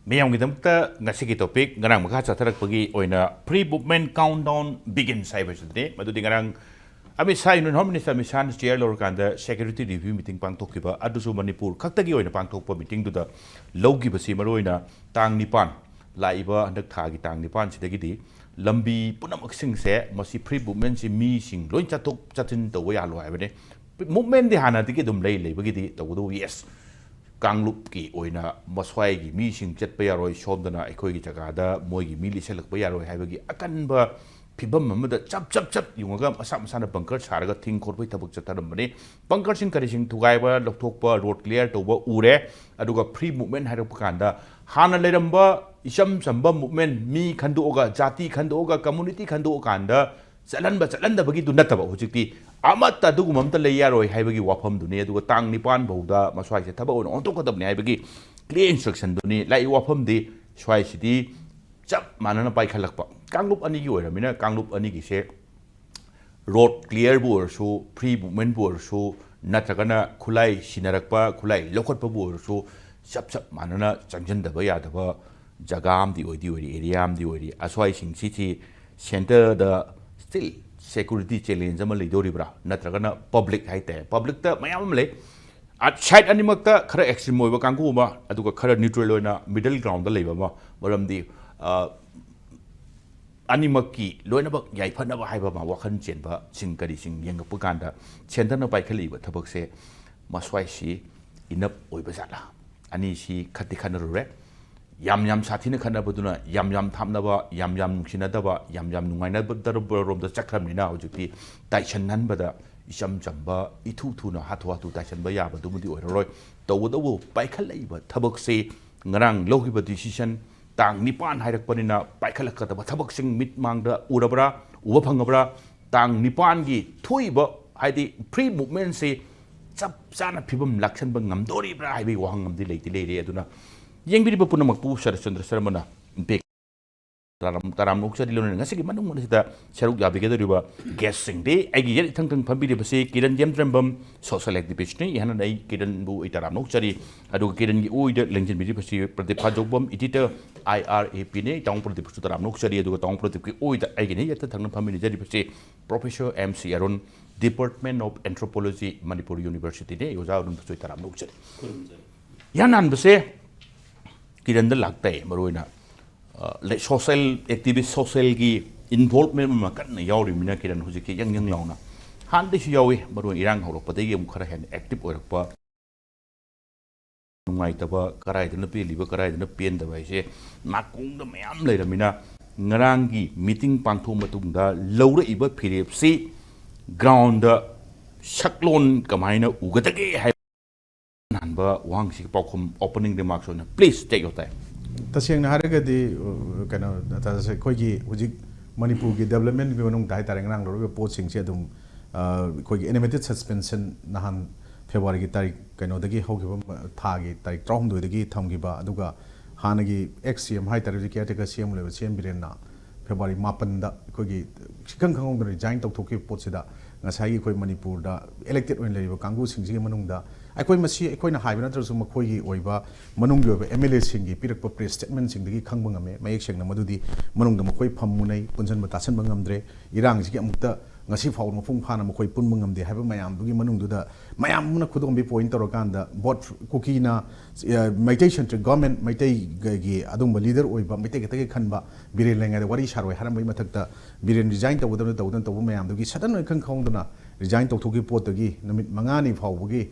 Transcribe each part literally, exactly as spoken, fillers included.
ꯃꯤꯌꯥꯝꯒꯤꯗꯃꯛꯇ ꯉꯁꯤꯒꯤ ꯇꯣꯄꯤꯛ ꯉꯔꯥꯡ ꯃꯈꯥ ꯆꯠꯊꯔꯛꯄꯒꯤ ꯑꯣꯏꯅ pre movement countdown begins ꯍꯥꯏꯕꯁꯤꯗꯅꯤ꯫ ꯃꯗꯨꯗꯤ ꯉꯔꯥꯡ Amit Shah, union home minister Amit ꯁꯥꯍꯅ ꯆꯤꯌꯔ ꯂꯧꯔꯀꯥꯟꯗ ꯁꯦꯀ꯭ꯌꯨꯔꯤꯇꯤ ꯔꯤꯚ꯭ꯌꯨ ꯃꯤꯇꯤꯡ ꯄꯥꯡꯊꯣꯛꯈꯤꯕ, ꯑꯗꯨꯁꯨ ꯃꯅꯤꯄꯨꯔ ꯈꯛꯇꯒꯤ ꯑꯣꯏꯅ ꯄꯥꯡꯊꯣꯛꯄ ꯃꯤꯇꯤꯡꯗꯨꯗ ꯂꯧꯈꯤꯕꯁꯤ ꯃꯔꯨꯑꯣꯏꯅ ꯇꯥꯡ ꯅꯤꯄꯥꯟ, ꯂꯥꯛꯏꯕ ꯍꯟꯗꯛ ꯊꯥꯒꯤ ꯇꯥꯡ ꯅꯤꯄꯥꯟꯁꯤꯗꯒꯤꯗꯤ ꯂꯝꯕꯤ ꯄꯨꯝꯅꯃꯛꯁꯤꯡꯁꯦ ꯃꯁꯤ pre movementꯁꯤ ꯃꯤꯁꯤꯡ ꯂꯣꯏ ꯆꯠꯊꯣꯛ ꯆꯠꯁꯤꯟ ꯇꯧꯕ ꯌꯥꯍꯜꯂꯣ ꯍꯥꯏꯕꯅꯤ꯫ Movementꯗꯤ ꯍꯥꯟꯅꯗꯒꯤ ꯑꯗꯨꯝ ꯂꯩ, ꯂꯩꯕꯒꯤꯗꯤ, ꯇꯧꯕꯇꯕꯨ yes, ꯀꯥꯡꯂꯨꯞꯀꯤ ꯑꯣꯏꯅ ꯃꯁ꯭ꯋꯥꯏꯒꯤ ꯃꯤꯁꯤꯡ ꯆꯠꯄ ꯌꯥꯔꯣꯏ, ꯁꯣꯝꯗꯅ ꯑꯩꯈꯣꯏꯒꯤ ꯖꯒꯥꯗ ꯃꯣꯏꯒꯤ ꯃꯤ ꯂꯤꯠꯁꯜꯂꯛꯄ ꯌꯥꯔꯣꯏ ꯍꯥꯏꯕꯒꯤ ꯑꯀꯟꯕ ꯐꯤꯕꯝ ꯑꯃꯗ ꯆꯞ ꯆꯞ ꯆꯞ ꯌꯨꯡꯉꯒ ꯃꯁꯥ ꯃꯁꯥꯅ ꯕꯪꯀꯔ ꯁꯥꯔꯒ ꯊꯤꯡ ꯈꯣꯠꯄꯒꯤ ꯊꯕꯛ ꯆꯠꯊꯔꯝꯕꯅꯤ꯫ ꯕꯪꯀꯔꯁꯤꯡ ꯀꯔꯤꯁꯤꯡ ꯊꯨꯒꯥꯏꯕ, ꯂꯧꯊꯣꯛꯄ, ꯔꯣꯗ ꯀ꯭ꯂꯤꯌꯥꯔ ꯇꯧꯕ ꯎꯔꯦ꯫ ꯑꯗꯨꯒ pre movement ꯍꯥꯏꯔꯛꯄ ꯀꯥꯟꯗ ꯍꯥꯟꯅ ꯂꯩꯔꯝꯕ ꯏꯆꯝ ꯆꯝꯕ movement, ꯃꯤ ꯈꯟꯗꯣꯛꯑꯒ, ꯖꯥꯇꯤ ꯈꯟꯗꯣꯛꯑꯒ, community ꯈꯟꯗꯣꯛꯑꯀꯥꯟꯗ ꯆꯠꯍꯟꯕ ꯆꯠꯍꯟꯗꯕꯒꯤꯗꯨ ꯅꯠꯇꯕ, ꯍꯧꯖꯤꯛꯇꯤ ꯑꯃꯠꯇ ꯑꯗꯨꯒꯨꯝꯕ ꯑꯝꯇ ꯂꯩ ꯌꯥꯔꯣꯏ ꯍꯥꯏꯕꯒꯤ ꯋꯥꯐꯝꯗꯨꯅꯤ꯫ ꯑꯗꯨꯒ ꯇꯥꯡ ꯅꯤꯄꯥꯟ ꯐꯥꯎꯗ ꯃꯁ꯭ꯋꯥꯏꯁꯦ ꯊꯕꯛ ꯑꯣꯏꯅ ꯑꯣꯟꯊꯣꯛꯀꯗꯕꯅꯤ ꯍꯥꯏꯕꯒꯤ clear instructionꯗꯨꯅꯤ꯫ ꯂꯥꯛꯏ ꯋꯥꯐꯝꯗꯤ ꯁ꯭ꯋꯥꯏꯁꯤꯗꯤ ꯆꯞ ꯃꯥꯟꯅꯅ ꯄꯥꯏꯈꯠꯂꯛꯄ꯫ ꯀꯥꯡꯂꯨꯞ ꯑꯅꯤꯒꯤ ꯑꯣꯏꯔꯕꯅꯤꯅ ꯀꯥꯡꯂꯨꯞ ꯑꯅꯤꯒꯤꯁꯦ ꯔꯣꯗ ꯀ꯭ꯂꯤꯌꯥꯔꯕꯨ ꯑꯣꯏꯔꯁꯨ, pre movementꯕꯨ ꯑꯣꯏꯔꯁꯨ, ꯅꯠꯇ꯭ꯔꯒꯅ ꯈꯨꯠꯂꯥꯏ ꯁꯤꯟꯅꯔꯛꯄ, ꯈꯨꯠꯂꯥꯏ ꯂꯧꯈꯠꯄꯕꯨ ꯑꯣꯏꯔꯁꯨ, ꯆꯞ ꯆꯞ ꯃꯥꯟꯅꯅ ꯆꯪꯁꯤꯟꯗꯕ ꯌꯥꯗꯕ ꯖꯒꯥ ꯑꯃꯗꯤ ꯑꯣꯏꯗꯤ ꯑꯣꯏꯔꯤ, ꯑꯦꯔꯤꯌꯥ ꯑꯃꯗꯤ ꯑꯣꯏꯔꯤ꯫ ꯑꯁ꯭ꯋꯥꯏꯁꯤꯡꯁꯤꯗꯤ centreꯗ still security challenge ꯑꯃ ꯂꯩꯗꯧꯔꯤꯕ꯭ꯔꯥ? ꯅꯠꯇ꯭ꯔꯒꯅ ꯄꯕ꯭ꯂꯤꯛ ꯍꯥꯏꯇꯥꯔꯦ, ꯄꯕ꯭ꯂꯤꯛꯇ ꯃꯌꯥꯝ ꯑꯃ ꯂꯩ꯫ ꯑ-, side ꯑꯅꯤꯃꯛꯇ ꯈꯔ extreme ꯑꯣꯏꯕ ꯀꯥꯡꯕꯨ ꯑꯃ, ꯑꯗꯨꯒ ꯈꯔ neutral ꯑꯣꯏꯅ middle groundꯗ ꯂꯩꯕ ꯑꯃ꯫ ꯃꯔꯝꯗꯤ, ꯑ, ꯑꯅꯤꯃꯛꯀꯤ ꯂꯣꯏꯅꯃꯛ ꯌꯥꯏꯐꯅꯕ ꯍꯥꯏꯕ ꯑꯃ ꯋꯥꯈꯜ ꯆꯦꯟꯕꯁꯤꯡ ꯀꯔꯤꯁꯤꯡ ꯌꯦꯡꯉꯛꯄ ꯀꯥꯟꯗ centreꯅ ꯄꯥꯏꯈꯠꯂꯛꯏꯕ ꯊꯕꯛꯁꯦ ꯃꯁ꯭ꯋꯥꯏꯁꯤ enough ꯑꯣꯏꯕ ꯖꯥꯠꯂꯥ? ꯑꯅꯤꯁꯤ ꯈꯠꯇꯤ ꯈꯠꯅꯔꯨꯔꯦ꯫ ꯌꯥꯝ ꯌꯥꯝ ꯁꯥꯊꯤꯅ ꯈꯠꯅꯕꯗꯨꯅ ꯌꯥꯝ ꯌꯥꯝ ꯊꯥꯞꯅꯕ, ꯌꯥꯝ ꯌꯥꯝ ꯅꯨꯡꯁꯤꯅꯗꯕ, ꯌꯥꯝ ꯌꯥꯝ ꯅꯨꯡꯉꯥꯏꯅꯗꯕ ꯔꯣꯝꯗ ꯆꯠꯈ꯭ꯔꯕꯅꯤꯅ ꯍꯧꯖꯤꯛꯇꯤ ꯇꯥꯏꯁꯟꯍꯟꯕꯗ ꯏꯆꯝ ꯆꯝꯕ, ꯏꯊꯨ ꯊꯨꯅ ꯍꯥꯊꯨ ꯍꯥꯊꯨ ꯇꯥꯏꯁꯟꯕ ꯌꯥꯕꯗꯨꯃꯗꯤ ꯑꯣꯏꯔꯔꯣꯏ꯫ ꯇꯧꯕꯇꯕꯨ ꯄꯥꯏꯈꯠꯂꯛꯏꯕ ꯊꯕꯛꯁꯤ, ꯉꯔꯥꯡ ꯂꯧꯈꯤꯕ decision, ꯇꯥꯡ ꯅꯤꯄꯥꯟ ꯍꯥꯏꯔꯛꯄꯅꯤꯅ ꯄꯥꯏꯈꯠꯂꯛꯀꯗꯕ ꯊꯕꯛꯁꯤꯡ ꯃꯤꯠ ꯃꯥꯡꯗ ꯎꯔꯕ꯭ꯔꯥ, ꯎꯕ ꯐꯪꯉꯕ꯭ꯔꯥ? ꯇꯥꯡ ꯅꯤꯄꯥꯟꯒꯤ ꯊꯣꯛꯏꯕ, ꯍꯥꯏꯗꯤ pre movementꯁꯤ ꯆꯞ ꯆꯥꯅ ꯐꯤꯕꯝ ꯂꯥꯛꯁꯟꯕ ꯉꯝꯗꯣꯔꯤꯕ꯭ꯔꯥ ꯍꯥꯏꯕꯒꯤ ꯋꯥꯍꯪ ꯑꯃꯗꯤ ꯂꯩꯗꯤ ꯂꯩꯔꯦ꯫ ꯑꯗꯨꯅ ꯌꯦꯡꯕꯤꯔꯤꯕ ꯄꯨꯝꯅꯃꯛꯄꯨ ꯁꯔꯠꯆꯟꯗ꯭ꯔ ꯁꯔꯃꯅ ꯕꯦꯛ ꯇꯔꯥꯝ ꯇꯔꯥꯝꯅ ꯑꯣꯛꯆꯔꯤ꯫ ꯂꯣꯏꯅꯅ ꯉꯁꯤꯒꯤ ꯃꯅꯨꯡ ꯑꯁꯤꯗ ꯁꯔꯨꯛ ꯌꯥꯕꯤꯒꯗꯧꯔꯤꯕ ꯒꯦꯁꯁꯤꯡꯗꯤ ꯑꯩꯒꯤ ꯌꯦꯠ ꯏꯊꯪ ꯊꯪ ꯐꯝꯕꯤꯔꯤꯕꯁꯤ ꯀꯤꯔꯟ ꯌꯦꯝꯗ꯭ꯔꯦꯝꯕꯝ, ꯁꯣꯁꯦꯜ ꯑꯦꯛꯇꯤꯚꯤꯁ꯭ꯠꯅꯤ꯫ ꯏꯍꯥꯟ ꯍꯥꯟꯅ ꯑꯩ ꯀꯤꯔꯟꯕꯨ ꯑꯩ ꯇꯔꯥꯝꯅ ꯑꯣꯛꯆꯔꯤ꯫ ꯑꯗꯨꯒ ꯀꯤꯔꯟꯒꯤ ꯑꯣꯏꯗ ꯂꯦꯡꯁꯤꯟꯕꯤꯔꯤꯕꯁꯤ Pradeep ꯐꯥꯖꯧꯕꯝ, editor, I R A ꯄꯤꯅꯤ꯫ ꯇꯥꯃꯣ ꯄ꯭ꯔꯗꯤꯞꯁꯨ ꯇꯔꯥꯝꯅ ꯑꯣꯛꯆꯔꯤ꯫ ꯑꯗꯨꯒ ꯇꯥꯃꯣ ꯄ꯭ꯔꯗꯤꯞꯀꯤ ꯑꯣꯏꯗ ꯑꯩꯒꯤꯅꯤ ꯌꯦꯠꯇ ꯊꯪꯅ ꯐꯝꯃꯤꯟꯅꯖꯔꯤꯕꯁꯤ professor M C Arun, Department of Anthropology, Manipur Universityꯅꯤ꯫ ꯑꯩ ꯑꯣꯖꯥ ꯑꯔꯨꯟꯕꯨꯁꯨ ꯑꯩ ꯇꯔꯥꯝꯅ ꯑꯣꯛꯆꯔꯤ꯫ ꯏꯍꯥꯟ ꯍꯥꯟꯕꯁꯦ ꯀꯤꯔꯟꯗ ꯂꯥꯛꯇꯥꯏ꯫ ꯃꯔꯨꯑꯣꯏꯅ, ꯑ, ꯂꯩ-, ꯁꯣꯁꯦꯜ ꯑꯦꯛꯇꯤꯚꯤꯁ꯭ꯠ, ꯁꯣꯁꯦꯜꯒꯤ ꯏꯟꯚꯣꯜꯕꯃꯦꯟ ꯑꯃ ꯀꯟꯅ ꯌꯥꯎꯔꯤꯕꯅꯤꯅ ꯀꯤꯔꯟ ꯍꯧꯖꯤꯛꯇꯤ ꯌꯪ ꯌꯪ ꯂꯥꯎꯅ, ꯍꯥꯟꯅꯗꯩꯁꯨ ꯌꯥꯎꯏ, ꯃꯔꯨꯑꯣꯏꯅ ꯏꯔꯥꯡ ꯍꯧꯔꯛꯄꯗꯒꯤ ꯑꯃꯨꯛ ꯈꯔ ꯍꯦꯟꯅ ꯑꯦꯛꯇꯤꯚ ꯑꯣꯏꯔꯛꯄ, ꯅꯨꯡꯉꯥꯏꯇꯕ, ꯀꯔꯥꯏꯗꯅ ꯄꯦꯜꯂꯤꯕ, ꯀꯔꯥꯏꯗꯅ ꯄꯦꯟꯗꯕ ꯍꯥꯏꯁꯦ ꯅꯥꯀꯣꯡꯗ ꯃꯌꯥꯝ ꯂꯩꯔꯝꯃꯤꯅ, ꯉꯔꯥꯡꯒꯤ ꯃꯤꯇꯤꯡ ꯄꯥꯡꯊꯣꯛꯑ ꯃꯇꯨꯡꯗ ꯂꯧꯔꯛꯏꯕ ꯐꯤꯔꯦꯞꯁꯤ ꯒ꯭ꯔꯥꯎꯟꯗ ꯁꯛꯂꯣꯟ ꯀꯃꯥꯏꯅ ꯎꯒꯗꯒꯦ ꯍꯥꯏꯕ ꯑꯍꯥꯟꯕ ꯋꯥꯍꯪꯁꯤꯒꯤ ꯄꯥꯎꯈꯨꯝ, opening remarks ꯑꯣꯏꯅ please take your time꯫ ꯇꯁꯦꯡꯅ ꯍꯥꯏꯔꯒꯗꯤ, ꯑ, ꯀꯩꯅꯣ, ꯇ-, ꯑꯩꯈꯣꯏꯒꯤ ꯍꯧꯖꯤꯛ ꯃꯅꯤꯄꯨꯔꯒꯤ ꯗꯦꯕꯂꯞꯃꯦꯟꯒꯤ ꯃꯅꯨꯡꯗ ꯍꯥꯏꯇꯥꯔꯦ, ꯉꯔꯥꯡ ꯂꯧꯔꯤꯕ ꯄꯣꯠꯁꯤꯡꯁꯦ ꯑꯗꯨꯝ, ꯑ, ꯑꯩꯈꯣꯏꯒꯤ ꯑꯦꯅꯤꯃꯦꯇꯦꯠ ꯁꯁꯄꯦꯟꯁꯟ ꯅꯍꯥꯟ ꯐꯦꯕ꯭ꯔꯨꯋꯥꯔꯤꯒꯤ ꯇꯥꯔꯤꯛ ꯀꯩꯅꯣꯗꯒꯤ ꯍꯧꯈꯤꯕ ꯃ-, ꯊꯥꯒꯤ ꯇꯥꯔꯤꯛ ꯇꯔꯥꯍꯨꯝꯗꯣꯏꯗꯒꯤ ꯊꯝꯈꯤꯕ, ꯑꯗꯨꯒ ꯍꯥꯟꯅꯒꯤ ꯑꯦꯛꯁ ꯁꯤ ꯑꯦꯝ ꯍꯥꯏꯇꯥꯔꯦ, ꯍꯧꯖꯤꯛ ꯀꯤꯌꯔꯇꯦꯀꯔ ꯁꯤ ꯑꯦꯝ ꯂꯩꯕ ꯁꯤ ꯑꯦꯝ ꯕꯤꯔꯦꯟꯅ ꯐꯦꯕ꯭ꯔꯨꯋꯥꯔꯤ ꯃꯥꯄꯟꯗ ꯑꯩꯈꯣꯏꯒꯤ ꯏꯈꯪ ꯈꯪꯍꯧꯗꯅ ꯔꯤꯖꯥꯏꯟ ꯇꯧꯊꯣꯛꯈꯤꯕ ꯄꯣꯠꯁꯤꯗ ꯉꯁꯥꯏꯒꯤ ꯑꯩꯈꯣꯏ ꯃꯅꯤꯄꯨꯔꯗ ꯏꯂꯦꯛꯇꯦꯠ ꯑꯣꯏꯅ ꯂꯩꯔꯤꯕ ꯀꯥꯡꯕꯨꯁꯤꯡꯁꯤꯒꯤ ꯃꯅꯨꯡꯗ ꯑꯩꯈꯣꯏ ꯃꯁꯤ ꯑꯩꯈꯣꯏꯅ ꯍꯥꯏꯕ ꯅꯠꯇ꯭ꯔꯁꯨ ꯃꯈꯣꯏꯒꯤ ꯑꯣꯏꯕ ꯃꯅꯨꯡꯒꯤ ꯑꯣꯏꯕ ꯑꯦꯝ ꯑꯦꯜ ꯑꯦꯁꯤꯡꯒꯤ ꯄꯤꯔꯛꯄ ꯄ꯭ꯔꯦꯁ ꯁ꯭ꯇꯦꯠꯃꯦꯟꯁꯤꯡꯗꯒꯤ ꯈꯪꯕ ꯉꯝꯃꯦ꯫ ꯃꯌꯦꯛ ꯁꯦꯡꯅ ꯃꯗꯨꯗꯤ ꯃꯅꯨꯡꯗ ꯃꯈꯣꯏ ꯐꯝ ꯃꯨꯅꯩ, ꯄꯨꯟꯁꯤꯟꯕ ꯇꯥꯁꯤꯟꯕ ꯉꯝꯗ꯭ꯔꯦ꯫ ꯏꯔꯥꯡꯁꯤꯒꯤ ꯑꯃꯨꯛꯇ ꯉꯁꯤ ꯐꯥꯎꯕ ꯃꯄꯨꯡ ꯐꯥꯅ ꯃꯈꯣꯏ ꯄꯨꯟꯕ ꯉꯝꯗꯦ ꯍꯥꯏꯕ ꯃꯌꯥꯝꯗꯨꯒꯤ ꯃꯅꯨꯡꯗꯨꯗ ꯃꯌꯥꯝ ꯑꯃꯅ ꯈꯨꯗꯣꯝꯕꯤ ꯄꯣꯏꯟ ꯇꯧꯔꯀꯥꯟꯗ ꯚꯣꯠ ꯀꯨꯀꯤꯅ, ꯑ, ꯃꯩꯇꯩ ꯁꯦꯟꯇ꯭ꯔꯤꯛ ꯒꯣꯔꯃꯦꯟ, ꯃꯩꯇꯩꯒꯤ ꯑꯗꯨꯝꯕ ꯂꯤꯗꯔ ꯑꯣꯏꯕ, ꯃꯩꯇꯩ ꯈꯛꯇꯒꯤ ꯈꯟꯕ ꯕꯤꯔꯦꯟ ꯂꯩꯉꯥꯏꯗ ꯋꯥꯔꯤ ꯁꯥꯔꯣꯏ ꯍꯥꯏꯔꯝꯕꯒꯤ ꯃꯊꯛꯇ ꯕꯤꯔꯦꯟ ꯔꯤꯖꯥꯏꯟ ꯇꯧꯒꯗꯕꯅꯤ ꯇꯧꯒꯗꯕꯅꯤ ꯇꯧꯕ ꯃꯌꯥꯝꯗꯨꯒꯤ ꯁꯗꯟ ꯑꯣꯏꯅ ꯈꯪ ꯈꯪꯍꯧꯗꯅ ꯔꯤꯖꯥꯏꯟ ꯇꯧꯊꯣꯛꯈꯤꯕ ꯄꯣꯠꯇꯒꯤ ꯅꯨꯃꯤꯠ ꯃꯉꯥꯅꯤ ꯐꯥꯎꯕꯒꯤ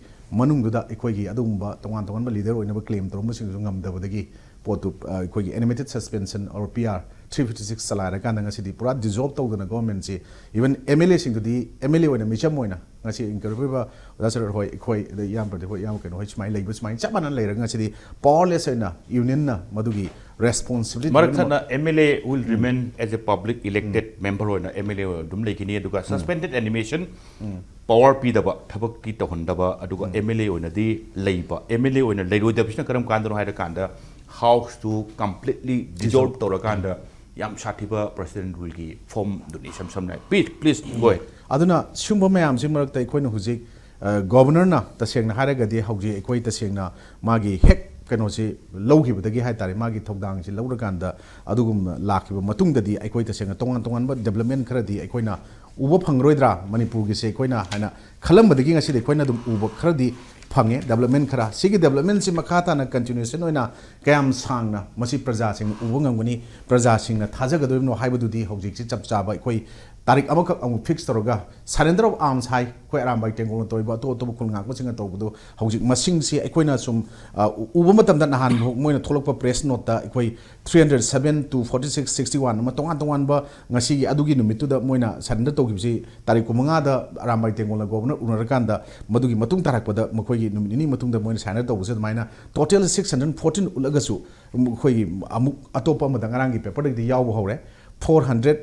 ꯃꯅꯨꯡꯗꯨꯗ ꯑꯩꯈꯣꯏꯒꯤ ꯑꯗꯨꯒꯨꯝꯕ ꯇꯣꯉꯥꯟ ꯇꯣꯉꯥꯟꯕ ꯂꯤꯗꯔ ꯑꯣꯏꯅꯕ ꯀ꯭ꯂꯦꯝ ꯇꯧꯔꯝꯕꯁꯤꯡꯗꯨꯁꯨ ꯉꯝꯗꯕꯗꯒꯤ ꯄꯣꯠꯇꯨ, ꯑ, ꯑꯩꯈꯣꯏꯒꯤ animated suspension or P R three fifty six ꯆꯂꯥꯏꯔꯀꯥꯟꯗ ꯉꯁꯤꯗꯤ ꯄꯨꯔꯥ ꯗꯤꯖꯣꯜꯕ ꯇꯧꯗꯅ ꯒꯣꯔꯃꯦꯟꯁꯤ, ꯏꯚꯟ ꯑꯦꯝ ꯑꯦꯜ ꯑꯦꯁꯤꯡꯗꯨꯗꯤ ꯑꯦꯝ ꯑꯦꯜ ꯑꯦ ꯑꯣꯏꯅ ꯃꯤꯆꯝ ꯑꯣꯏꯅ ꯉꯁꯤ ꯏꯟꯀꯔꯄ꯭ꯔꯤꯕ ꯑꯣꯖꯥ ꯁꯔꯠ ꯍꯣꯏ, ꯑꯩꯈꯣꯏ, ꯑꯗꯩ ꯏꯌꯥꯝꯕꯗꯤ ꯍꯣꯏ, ꯏꯌꯥꯝꯕ ꯀꯩꯅꯣ ꯍꯣꯏ, ꯁꯨꯃꯥꯏꯅ ꯂꯩꯕ, ꯁꯨꯃꯥꯏꯅ ꯆꯞ ꯃꯥꯟꯅꯅ ꯂꯩꯔꯒ ꯉꯁꯤꯗꯤ ꯄꯋꯥꯔꯂꯦꯁ ꯑꯣꯏꯅ ꯌꯨꯅꯤꯌꯟꯅ ꯃꯗꯨꯒꯤ ꯔꯦꯁꯄꯣꯟꯁꯤꯕꯤꯂꯤꯇꯤ ꯃꯔꯛ ꯂꯣꯏꯅꯃꯛ ꯊꯠꯅ M L A will remain as a public elected member ꯑꯣꯏꯅ M L A ꯑꯗꯨꯝ ꯂꯩꯈꯤꯅꯤ꯫ ꯑꯗꯨꯒ suspended animation, power ꯄꯤꯗꯕ, ꯊꯕꯛꯀꯤ ꯇꯧꯍꯟꯗꯕ, ꯑꯗꯨꯒ M L A ꯑꯣꯏꯅꯗꯤ ꯂꯩꯕ꯫ M L A ꯑꯣꯏꯅ ꯂꯩꯔꯣꯏꯗꯕꯁꯤꯅ ꯀꯔꯝ ꯀꯥꯟꯗꯅꯣ ꯍꯥꯏꯔꯀꯥꯟꯗ, ꯍꯥꯎꯁꯇꯨ completely dissolve ꯇꯧꯔꯀꯥꯟꯗ ꯌꯥꯝ ꯁꯥꯊꯤꯕ president ruleꯒꯤ formꯗꯨꯅꯤ, ꯏꯁꯝ ꯁꯝꯅ꯫ Please, please, go ahead. ꯑꯗꯨꯅ ꯁꯤꯒꯨꯝꯕ ꯃꯌꯥꯝꯁꯤ ꯃꯔꯛꯇ ꯑꯩꯈꯣꯏꯅ ꯍꯧꯖꯤꯛ, ꯑ, Governorꯅ ꯇꯁꯦꯡꯅ ꯍꯥꯏꯔꯒꯗꯤ ꯍꯧꯖꯤꯛ ꯑꯩꯈꯣꯏ ꯇꯁꯦꯡꯅ ꯃꯥꯒꯤ ꯍꯦꯛ ꯀꯩꯅꯣꯁꯤ ꯂꯧꯈꯤꯕꯗꯒꯤ ꯍꯥꯏ ꯇꯥꯔꯦ, ꯃꯥꯒꯤ ꯊꯧꯗꯥꯡꯁꯤ ꯂꯧꯔꯀꯥꯟꯗ ꯑꯗꯨꯒꯨꯝꯅ ꯂꯥꯛꯈꯤꯕ ꯃꯇꯨꯡꯗꯗꯤ ꯑꯩꯈꯣꯏ ꯇꯁꯦꯡꯅ ꯇꯣꯉꯥꯟ ꯇꯣꯉꯥꯟꯕ development ꯈꯔꯗꯤ ꯑꯩꯈꯣꯏꯅ ꯎꯕ ꯐꯪꯉꯔꯣꯏꯗ꯭ꯔꯥ? ꯃꯅꯤꯄꯨꯔꯒꯤꯁꯦ ꯑꯩꯈꯣꯏꯅ ꯍꯥꯏꯅ ꯈꯜꯂꯝꯕꯗꯒꯤ ꯉꯁꯤꯗꯤ ꯑꯩꯈꯣꯏꯅ ꯑꯗꯨꯝ ꯎꯕ ꯈꯔꯗꯤ ꯐꯪꯉꯦ, development ꯈꯔ꯫ ꯁꯤꯒꯤ developmentꯁꯤ ꯃꯈꯥ ꯇꯥꯅ continuation ꯑꯣꯏꯅ ꯀꯌꯥꯝ ꯁꯥꯡꯅ ꯃꯁꯤ ꯄ꯭ꯔꯖꯥꯁꯤꯡꯅ ꯎꯕ ꯉꯝꯒꯅꯤ, ꯄ꯭ꯔꯖꯥꯁꯤꯡꯅ ꯊꯥꯖꯒꯗꯣꯔꯤꯕꯅꯣ ꯍꯥꯏꯕꯗꯨꯗꯤ ꯍꯧꯖꯤꯛꯁꯤ ꯆꯞ ꯆꯥꯕ ꯑꯩꯈꯣꯏ ꯇꯥꯔꯤꯛ ꯑꯃꯈꯛ ꯑꯃꯨꯛ fix ꯇꯧꯔꯒ surrender of arms ꯍꯥꯏ, ꯑꯩꯈꯣꯏ ꯑꯔꯥꯝꯕꯥꯏ ꯇꯦꯡꯒꯣꯜꯅ ꯇꯧꯔꯤꯕ, ꯑꯇꯣꯞ ꯑꯇꯣꯞꯄ ꯈꯨꯜ ꯉꯥꯛꯄꯁꯤꯡꯅ ꯇꯧꯕꯗꯣ, ꯍꯧꯖꯤꯛ ꯃꯁꯤꯡꯁꯤ ꯑꯩꯈꯣꯏꯅ ꯁꯨꯝ, ꯑ, ꯎ-, ꯎꯕ ꯃꯇꯝꯗ ꯅꯍꯥꯟ ꯃꯣꯏꯅ ꯊꯣꯛꯂꯛꯄ press noteꯇ ꯑꯩꯈꯣꯏ three hundred seven to forty six sixty one ꯑꯃ ꯇꯣꯉꯥꯟ ꯇꯣꯉꯥꯟꯕ ꯉꯁꯤꯒꯤ ꯑꯗꯨꯒꯤ ꯅꯨꯃꯤꯠꯇꯨꯗ ꯃꯣꯏꯅ surrender ꯇꯧꯈꯤꯕꯁꯤ ꯇꯥꯔꯤꯛ ꯀꯨꯟꯃꯉꯥꯗ ꯑꯔꯥꯝꯕꯥꯏ ꯇꯦꯡꯒꯣꯜꯅ Governor ꯎꯅꯔꯀꯥꯟꯗ ꯃꯗꯨꯒꯤ ꯃꯇꯨꯡ ꯇꯥꯔꯛꯄꯗ ꯃꯈꯣꯏꯒꯤ ꯅꯨꯃꯤꯠ ꯅꯤꯅꯤ ꯃꯇꯨꯡꯗ ꯃꯣꯏꯅ surrender ꯇꯧꯕꯁꯦ ꯑꯗꯨꯃꯥꯏꯅ total six hundred fourteen ꯎꯠꯂꯒꯁꯨ ꯑꯩꯈꯣꯏꯒꯤ ꯑꯃꯨꯛ ꯑꯇꯣꯞꯄ ꯑꯃꯗ ꯉꯔꯥꯡꯒꯤ paperꯗꯒꯤꯗꯤ ꯌꯥꯎꯕ ꯍꯧꯔꯦ꯫ Four hundred,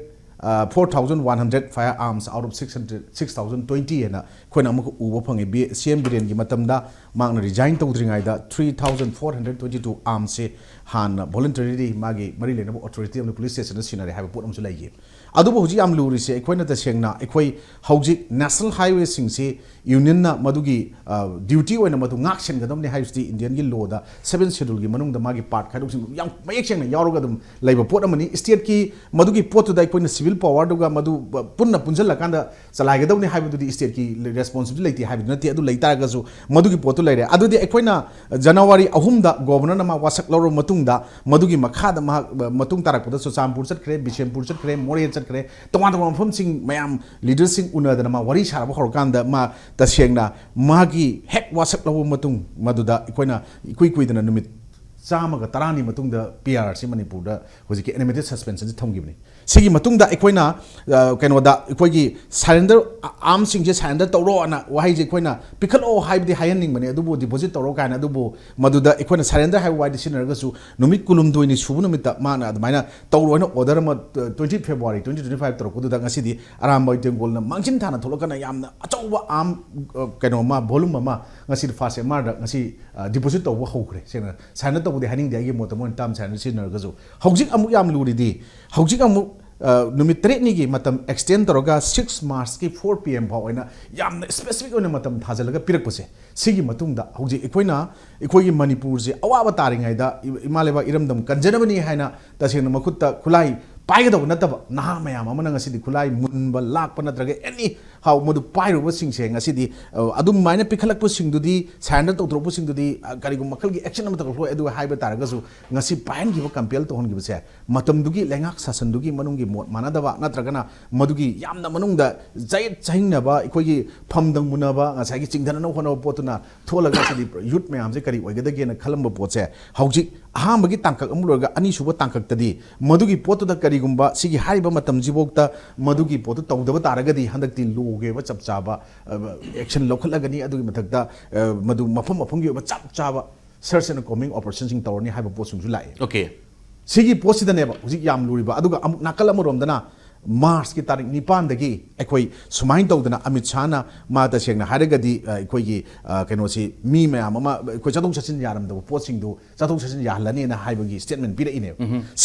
four thousand one hundred firearms out of six hundred, six thousand twenty ꯍꯥꯏꯅ ꯑꯩꯈꯣꯏꯅ ꯑꯃꯨꯛ ꯎꯕ ꯐꯪꯉꯤ꯫ ꯕꯤ-, ꯁꯤ ꯑꯦꯝ ꯕꯤꯔꯦꯟꯒꯤ ꯃꯇꯝꯗ ꯃꯍꯥꯛꯅ resign ꯇꯧꯗ꯭ꯔꯤꯉꯩꯗ three thousand four hundred twenty two armsꯁꯦ ꯍꯥꯟꯅ voluntarily ꯃꯥꯒꯤ ꯃꯔꯤ ꯂꯩꯅꯕ authority ꯑꯃꯗ police stationꯗ ꯁꯤꯟꯅꯔꯦ ꯍꯥꯏꯕ ꯄꯣꯠ ꯑꯃꯁꯨ ꯂꯩꯈꯤ꯫ ꯑꯗꯨꯕꯨ ꯍꯧꯖꯤꯛ ꯌꯥꯝ ꯂꯨꯔꯤꯁꯦ ꯑꯩꯈꯣꯏꯅ ꯇꯁꯦꯡꯅ ꯑꯩꯈꯣꯏ ꯍꯧꯖꯤꯛ national highwayꯁꯤꯡꯁꯤ unionꯅ ꯃꯗꯨꯒꯤ, ꯑ, duty ꯑꯣꯏꯅ ꯃꯗꯨ ꯉꯥꯛ ꯁꯦꯟꯒꯗꯕꯅꯤ ꯍꯥꯏꯕꯁꯤꯗꯤ Indianꯒꯤ lawꯗ seventh scheduleꯒꯤ ꯃꯅꯨꯡꯗ ꯃꯥꯒꯤ part ꯈꯥꯏꯗꯣꯛꯁꯤꯡ ꯌꯥꯝ ꯃꯌꯦꯛ ꯁꯦꯡꯅ ꯌꯥꯎꯔꯒ ꯑꯗꯨꯝ ꯂꯩꯕ ꯄꯣꯠ ꯑꯃꯅꯤ꯫ Stateꯀꯤ ꯃꯗꯨꯒꯤ ꯄꯣꯠꯇꯨꯗ ꯑꯩꯈꯣꯏꯅ civil powerꯗꯨꯒ ꯃꯗꯨ ꯄꯨꯟꯅ ꯄꯨꯟꯁꯤꯜꯂꯀꯥꯟꯗ ꯆꯂꯥꯏꯒꯗꯕꯅꯤ ꯍꯥꯏꯕꯗꯨꯗꯤ stateꯀꯤ responsibility ꯂꯩꯇꯦ ꯍꯥꯏꯕꯗꯤ ꯅꯠꯇꯦ, ꯑꯗꯨ ꯂꯩ ꯇꯥꯔꯒꯁꯨ ꯃꯗꯨꯒꯤ ꯄꯣꯠꯇꯨ ꯂꯩꯔꯦ꯫ ꯑꯗꯨꯗꯤ ꯑꯩꯈꯣꯏꯅ January ꯑꯍꯨꯝꯗ Governorꯅ ꯃꯥ ꯋꯥꯁꯛ ꯂꯧꯔꯕ ꯃꯇꯨꯡꯗ ꯃꯗꯨꯒꯤ ꯃꯈꯥꯗ ꯃꯍꯥꯛ, ꯑ, ꯃꯇꯨꯡ ꯇꯥꯔꯛꯄꯗ ꯆꯨꯔꯆꯥꯟꯄꯨꯔ ꯆꯠꯈ꯭ꯔꯦ, ꯕꯤꯁꯦꯝꯄꯨꯔ ꯆꯠꯈ꯭ꯔꯦ, ꯃꯣꯔꯦ ꯆꯠꯈ꯭ꯔꯦ, ꯇꯣꯉꯥꯟ ꯇꯣꯉꯥꯟꯕ ꯃꯐꯝꯁꯤꯡ ꯃꯌꯥꯝ leaderꯁꯤꯡ ꯎꯅꯗꯅ ꯃꯥ ꯋꯥꯔꯤ ꯁꯥꯔꯕ ꯍꯧꯔꯀꯥꯟꯗ ꯃꯥ ꯇꯁꯦꯡꯅ ꯃꯥꯒꯤ ꯍꯦꯛ ꯋꯥꯁꯛ ꯂꯧꯕ ꯃꯇꯨꯡ ꯃꯗꯨꯗ ꯑꯩꯈꯣꯏꯅ ꯏꯀꯨꯏ ꯀꯨꯏꯗꯅ ꯅꯨꯃꯤꯠ ꯆꯥꯝꯃꯒ ꯇꯔꯥꯅꯤ ꯃꯇꯨꯡꯗ P R ꯁꯤ ꯃꯅꯤꯄꯨꯔꯗ ꯍꯧꯖꯤꯛꯀꯤ intermittent suspensionꯁꯤ ꯊꯝꯈꯤꯕꯅꯤ꯫ ꯁꯤꯒꯤ ꯃꯇꯨꯡꯗ ꯑꯩꯈꯣꯏꯅ, ꯑ, ꯀꯩꯅꯣꯗ ꯑꯩꯈꯣꯏꯒꯤ surrender, ꯑ, armꯁꯤꯡꯁꯦ surrender ꯇꯧꯔꯣ ꯑꯅ ꯋꯥꯍꯩꯁꯦ ꯑꯩꯈꯣꯏꯅ ꯄꯤꯈꯠꯂꯛꯑꯣ ꯍꯥꯏꯕꯗꯤ ꯍꯥꯏꯍꯟꯅꯤꯡꯕꯅꯦ, ꯑꯗꯨꯕꯨ deposit ꯇꯧꯔꯣ ꯀꯥꯏꯅ, ꯑꯗꯨꯕꯨ ꯃꯗꯨꯗ ꯑꯩꯈꯣꯏꯅ surrender ꯍꯥꯏꯕ ꯋꯥꯍꯩꯗꯤ ꯁꯤꯖꯤꯟꯅꯔꯒꯁꯨ ꯅꯨꯃꯤꯠ ꯀꯨꯟꯍꯨꯝꯗꯣꯏꯅꯤ ꯁꯨꯕ ꯅꯨꯃꯤꯠꯇ ꯃꯥꯅ ꯑꯗꯨꯃꯥꯏꯅ ꯇꯧꯔꯣ ꯍꯥꯏꯅ order ꯑꯃ, ꯑ, twenty February twenty twenty five ꯇꯧꯔꯛꯄꯗꯨꯗ ꯉꯁꯤꯗꯤ ꯑꯔꯥꯝꯕꯥꯏ ꯇꯦꯡꯒꯣꯜꯅ ꯃꯥꯡꯖꯤꯟ ꯊꯥꯅ ꯊꯣꯛꯂꯛꯀꯅ ꯌꯥꯝꯅ ꯑꯆꯧꯕ arm, ꯑ, ꯀꯩꯅꯣ ꯑꯃ, volume ꯑꯃ ꯉꯁꯤꯗꯤ first M R ꯗ ꯉꯁꯤ, ꯑ, deposit ꯇꯧꯕ ꯍꯧꯈ꯭ꯔꯦ꯫ ꯁꯦꯡꯅ surrender ꯇꯧꯕꯗꯤ ꯍꯥꯏꯅꯤꯡꯗꯦ, ꯑꯩꯒꯤ ꯃꯣꯠꯇ ꯃꯣꯏꯅ term surrender ꯁꯤꯖꯤꯟꯅꯔꯒꯁꯨ꯫ ꯍꯧꯖꯤꯛ ꯑꯃꯨꯛ ꯌꯥꯝ ꯂꯨꯔꯤꯗꯤ, ꯍꯧꯖꯤꯛ ꯑꯃꯨꯛ, ꯑ, ꯅꯨꯃꯤꯠ ꯇꯔꯦꯠꯅꯤꯒꯤ ꯃꯇꯝ extend ꯇꯧꯔꯒ six March ꯀꯤ four P M ꯐꯥꯎ ꯑꯣꯏꯅ ꯌꯥꯝꯅ specific ꯑꯣꯏꯅ ꯃꯇꯝ ꯊꯥꯖꯤꯜꯂꯒ ꯄꯤꯔꯛꯄꯁꯦ, ꯁꯤꯒꯤ ꯃꯇꯨꯡꯗ ꯍꯧꯖꯤꯛ ꯑꯩꯈꯣꯏꯅ, ꯑꯩꯈꯣꯏꯒꯤ ꯃꯅꯤꯄꯨꯔꯁꯦ ꯑꯋꯥꯕ ꯇꯥꯔꯤꯉꯩꯗ ꯏ-, ꯏꯃꯥ ꯂꯩꯕꯥꯛ ꯏꯔꯝꯗꯝ ꯀꯟꯖꯅꯕꯅꯤ ꯍꯥꯏꯅ ꯇꯁꯦꯡꯅ ꯃꯈꯨꯠꯇ ꯈꯨꯠꯂꯥꯏ ꯄꯥꯏꯒꯗꯧꯕ ꯅꯠꯇꯕ ꯅꯍꯥ ꯃꯌꯥꯝ ꯑꯃꯅ ꯉꯁꯤꯗꯤ ꯈꯨꯠꯂꯥꯏ ꯃꯨꯟꯕ ꯂꯥꯛꯄ ꯅꯠꯇ꯭ꯔꯒ any how ꯃꯗꯨ ꯄꯥꯏꯔꯨꯕꯁꯤꯡꯁꯦ ꯉꯁꯤꯗꯤ, ꯑ, ꯑꯗꯨꯃꯥꯏꯅ ꯄꯤꯈꯠꯂꯛꯄꯁꯤꯡꯗꯨꯗꯤ, surrender ꯇꯧꯊꯣꯔꯛꯄꯁꯤꯡꯗꯨꯗꯤ, ꯑ, ꯀꯔꯤꯒꯨꯝꯕ ꯃꯈꯜꯒꯤ action ꯑꯃ ꯇꯧꯔꯛꯂꯣꯏ꯫ ꯑꯗꯨ ꯍꯥꯏꯕ ꯇꯥꯔꯒꯁꯨ ꯉꯁꯤ ꯄꯥꯏꯍꯟꯈꯤꯕ, compel ꯇꯧꯍꯟꯈꯤꯕꯁꯦ ꯃꯇꯝꯗꯨꯒꯤ ꯂꯩꯉꯥꯛ ꯁꯥꯁꯟꯗꯨꯒꯤ ꯃꯅꯨꯡꯒꯤ ꯃꯣꯠ ꯃꯥꯟꯅꯗꯕ ꯅꯠꯇ꯭ꯔꯒꯅ ꯃꯗꯨꯒꯤ ꯌꯥꯝꯅ ꯃꯅꯨꯡꯗ ꯆꯌꯦꯠ ꯆꯍꯤꯡꯅꯕ, ꯑꯩꯈꯣꯏꯒꯤ ꯐꯝꯗꯪ ꯃꯨꯟꯅꯕ, ꯉꯁꯥꯏꯒꯤ ꯆꯤꯡꯊꯅꯅꯕ ꯍꯣꯠꯅꯕ ꯄꯣꯠꯇꯨꯅ ꯊꯣꯛꯂꯒ ꯁꯤꯗꯤ youth ꯃꯌꯥꯝꯁꯦ ꯀꯔꯤ ꯑꯣꯏꯒꯗꯒꯦꯅ ꯈꯜꯂꯝꯕ ꯄꯣꯠꯁꯦ ꯍꯧꯖꯤꯛ ꯑꯍꯥꯟꯕꯒꯤ ꯇꯥꯡꯀꯛ ꯑꯃ ꯂꯣꯏꯔꯒ ꯑꯅꯤꯁꯨꯕ ꯇꯥꯡꯀꯛꯇꯗꯤ ꯃꯗꯨꯒꯤ ꯄꯣꯠꯇꯨꯗ ꯀꯔꯤꯒꯨꯝꯕ ꯁꯤꯒꯤ ꯍꯥꯏꯔꯤꯕ ꯃꯇꯝꯁꯤꯐꯥꯎꯗ ꯃꯗꯨꯒꯤ ꯄꯣꯠꯇꯨ ꯇꯧꯗꯕ ꯇꯥꯔꯒꯗꯤ ꯍꯟꯗꯛꯇꯤ ꯂꯣꯒꯤ ꯑꯣꯏꯕ ꯆꯞ ꯆꯥꯕ, ꯑ, action ꯂꯧꯈꯠꯂꯒꯅꯤ꯫ ꯑꯗꯨꯒꯤ ꯃꯊꯛꯇ, ꯑ, ꯃꯗꯨ ꯃꯐꯝ ꯃꯐꯝꯒꯤ ꯑꯣꯏꯕ ꯆꯞ ꯆꯥꯕ search and combing operationꯁꯤꯡ ꯇꯧꯔꯅꯤ ꯍꯥꯏꯕ ꯄꯣꯠꯁꯤꯡꯁꯨ ꯂꯥꯛꯑꯦ꯫ Okay. ꯁꯤꯒꯤ ꯄꯣꯠꯁꯤꯗꯅꯦꯕ ꯍꯧꯖꯤꯛ ꯌꯥꯝ ꯂꯨꯔꯤꯕ꯫ ꯑꯗꯨꯒ ꯑꯃꯨꯛ ꯅꯥꯀꯜ ꯑꯃꯔꯣꯝꯗꯅ March ꯀꯤ ꯇꯥꯔꯤꯛ ꯅꯤꯄꯥꯟꯗꯒꯤ ꯑꯩꯈꯣꯏ ꯁꯨꯃꯥꯏꯅ ꯇꯧꯗꯅ ꯑꯃꯤꯠ ꯁꯥꯍꯅ ꯃꯥ ꯇꯁꯦꯡꯅ ꯍꯥꯏꯔꯒꯗꯤ, ꯑ, ꯑꯩꯈꯣꯏꯒꯤ, ꯑ, ꯀꯩꯅꯣꯁꯤ ꯃꯤ ꯃꯌꯥꯝ ꯑꯃ ꯑꯩꯈꯣꯏ ꯆꯠꯊꯣꯛ ꯆꯠꯁꯤꯟ ꯌꯥꯔꯝꯗꯕ ꯄꯣꯠꯁꯤꯡꯗꯨ ꯆꯠꯊꯣꯛ ꯆꯠꯁꯤꯟ ꯌꯥꯍꯜꯂꯅꯤꯅ ꯍꯥꯏꯕꯒꯤ statement ꯄꯤꯔꯛꯏꯅꯦꯕ꯫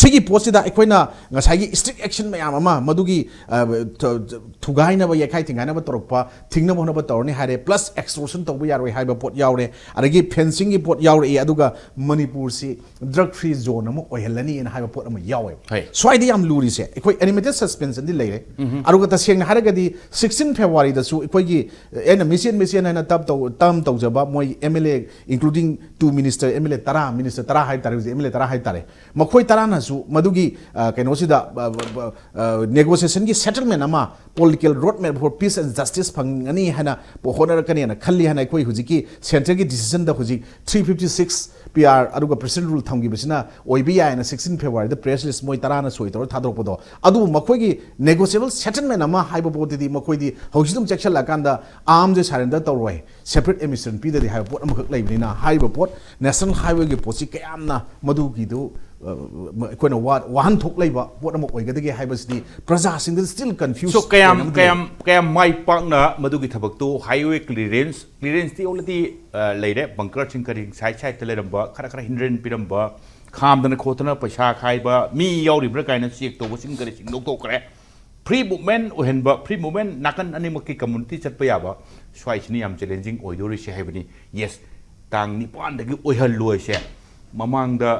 ꯁꯤꯒꯤ ꯄꯣꯠꯁꯤꯗ ꯑꯩꯈꯣꯏꯅ ꯉꯁꯥꯏꯒꯤ strict action ꯃꯌꯥꯝ ꯑꯃ ꯃꯗꯨꯒꯤ, ꯑ, ꯊ-, ꯊ-, ꯊꯨꯒꯥꯏꯅꯕ, ꯌꯩꯈꯥꯏ ꯊꯤꯡꯒꯥꯏꯅꯕ ꯇꯧꯔꯛꯄ, ꯊꯤꯡꯅꯕ ꯍꯣꯠꯅꯕ ꯇꯧꯔꯅꯤ ꯍꯥꯏꯔꯦ, plus extortion ꯇꯧꯕ ꯌꯥꯔꯣꯏ ꯍꯥꯏꯕ ꯄꯣꯠ ꯌꯥꯎꯔꯦ, ꯑꯗꯒꯤ fencing ꯒꯤ ꯄꯣꯠ ꯌꯥꯎꯔꯛꯏ, ꯑꯗꯨꯒ ꯃꯅꯤꯄꯨꯔꯁꯤ drug free zone ꯑꯃ ꯑꯣꯏꯍꯜꯂꯅꯤꯅ ꯍꯥꯏꯕ ꯄꯣꯠ ꯑꯃ ꯌꯥꯎꯋꯦꯕ꯫ ꯍꯣꯏ꯫ ꯁ꯭ꯋꯥꯏꯗ ꯌꯥꯝ ꯂꯨꯔꯤꯁꯦ ꯑꯩꯈꯣꯏ animated suspension ꯗꯤ ꯂꯩꯔꯦ, ꯑꯗꯨꯒ ꯇꯁꯦꯡꯅ ꯍꯥꯏꯔꯒꯗꯤ sixteen February ꯗꯁꯨ ꯑꯩꯈꯣꯏꯒꯤ ꯑꯩꯅ ꯃꯤꯆꯦꯟ ꯃꯤꯆꯦꯟ ꯍꯥꯏꯅ term ꯇꯧ-, term ꯇꯧꯖꯕ ꯃꯣꯏ M L A, including two minister, M L A ꯇꯔꯥ, minister ꯇꯔꯥ ꯍꯥꯏꯕ ꯇꯥꯔꯦ, ꯍꯧꯖꯤꯛ M L A ꯇꯔꯥ ꯍꯥꯏꯕ ꯇꯥꯔꯦ, ꯃꯈꯣꯏ ꯇꯔꯥꯅꯁꯨ ꯃꯗꯨꯒꯤ, ꯑ, ꯀꯩꯅꯣꯁꯤꯗ, ꯑ, ꯑ, ꯑ, negotiation ꯒꯤ settlement ꯑꯃ, political road map for peace and justice ꯐꯪꯒꯅꯤ ꯍꯥꯏꯅ ꯍꯣꯠꯅꯔꯛꯀꯅꯤꯅ ꯈꯜꯂꯤ ꯍꯥꯏꯅ ꯑꯩꯈꯣꯏ ꯍꯧꯖꯤꯛꯀꯤ centre ꯒꯤ decision ꯗ ꯍꯧꯖꯤꯛ three fifty six P P R ꯑꯗꯨꯒ ꯄ꯭ꯔꯦꯁꯤꯗꯦꯟ ꯔꯨꯜ ꯊꯝꯈꯤꯕꯁꯤꯅ ꯑꯣꯏꯕ ꯌꯥꯏꯅ ꯁꯤꯛꯁꯇꯤꯟ ꯐꯦꯕ꯭ꯔꯨꯋꯥꯔꯤꯗ ꯄ꯭ꯔꯦꯁ ꯔꯤꯂꯤꯁ ꯃꯣꯏ ꯇꯔꯥꯅ ꯁꯣꯏ ꯇꯧꯔ ꯊꯥꯗꯣꯔꯛꯄꯗꯣ, ꯑꯗꯨꯕꯨ ꯃꯈꯣꯏꯒꯤ ꯅꯦꯒꯣꯁꯤꯌꯦꯕꯜ ꯁꯦꯇꯜꯃꯦꯟ ꯑꯃ ꯍꯥꯏꯕ ꯄꯣꯠꯇꯨꯗꯤ ꯃꯈꯣꯏꯗꯤ ꯍꯧꯖꯤꯛ ꯑꯗꯨꯝ ꯆꯦꯛꯁꯤꯜꯂꯛꯑꯀꯥꯟꯗ ꯑꯥꯔꯝꯁꯦ ꯁꯔꯦꯟꯗꯔ ꯇꯧꯔꯣꯏ, ꯁꯦꯄꯔꯦꯠ ꯑꯦꯗꯃꯤꯅꯤꯁꯇ꯭ꯔꯦꯁꯟ ꯄꯤꯗꯗꯤ ꯍꯥꯏꯕ ꯄꯣꯠ ꯑꯃꯈꯛ ꯂꯩꯕꯅꯤꯅ, ꯍꯥꯏꯔꯤꯕ ꯄꯣꯠ ꯅꯦꯁꯅꯦꯜ ꯍꯥꯏꯋꯦꯒꯤ ꯄꯣꯠꯁꯤ ꯀꯌꯥꯝꯅ ꯃꯗꯨꯒꯤꯗꯨ ꯑ, ꯑꯩꯈꯣꯏꯅ ꯋꯥ- ꯋꯥꯍꯟꯊꯣꯛ ꯂꯩꯕ ꯄꯣꯠ ꯑꯃ ꯑꯣꯏꯒꯗꯒꯦ ꯍꯥꯏꯕꯁꯤꯗꯤ ꯄ꯭ꯔꯖꯥꯁꯤꯡꯗ ꯁ꯭ꯇꯤꯜ ꯀꯟꯐ꯭ꯌꯨꯁ ꯁꯣ ꯀꯌꯥꯝ ꯀꯌꯥꯝ ꯀꯌꯥꯝ ꯃꯥꯏ ꯄꯥꯛꯅ ꯃꯗꯨꯒꯤ ꯊꯕꯛꯇꯣ, ꯍꯥꯏꯋꯦ ꯀ꯭ꯂꯤꯌꯔꯦꯟꯁ ꯀ꯭ꯂꯤꯌꯔꯦꯟꯁꯇꯤ ꯑꯣꯜꯔꯦꯗꯤ ꯂꯩꯔꯦ, ꯕꯪꯀꯔꯁꯤꯡ ꯀꯔꯤ ꯁꯥꯏꯠ ꯁꯥꯏꯠꯇ ꯂꯩꯔꯝꯕ ꯈꯔ ꯈꯔ ꯍꯤꯟꯗ꯭ꯔꯦꯟ ꯄꯤꯔꯝꯕ, ꯈꯥꯝꯗꯅ ꯈꯣꯠꯇꯅ ꯄꯩꯁꯥ ꯈꯥꯏꯕ, ꯃꯤ ꯌꯥꯎꯔꯤꯕ꯭ꯔꯥ ꯀꯥꯏꯅ ꯆꯦꯛ ꯇꯧꯕꯁꯤꯡ ꯀꯔꯤꯁꯤꯡ ꯂꯧꯊꯣꯛꯈ꯭ꯔꯦ꯫ ꯐ꯭ꯔꯤ ꯃꯨꯚꯃꯦꯟ ꯑꯣꯏꯍꯟꯕ, ꯐ꯭ꯔꯤ ꯃꯨꯚꯃꯦꯟ ꯅꯥꯀꯟ ꯑꯅꯤꯃꯛꯀꯤ ꯀꯝꯃꯨꯅꯤꯇꯤ ꯆꯠꯄ ꯌꯥꯕ, ꯁ꯭ꯋꯥꯏꯁꯤꯅ ꯌꯥꯝ ꯆꯦꯂꯦꯟꯖꯤꯡ ꯑꯣꯏꯗꯣꯔꯤꯁꯦ ꯍꯥꯏꯕꯅꯤ꯫ ꯌꯦꯁ, ꯇꯥꯡ ꯅꯤꯄꯥꯟꯗꯒꯤ ꯑꯣꯏꯍꯜꯂꯣꯏꯁꯦ꯫ ꯃꯃꯥꯡꯗ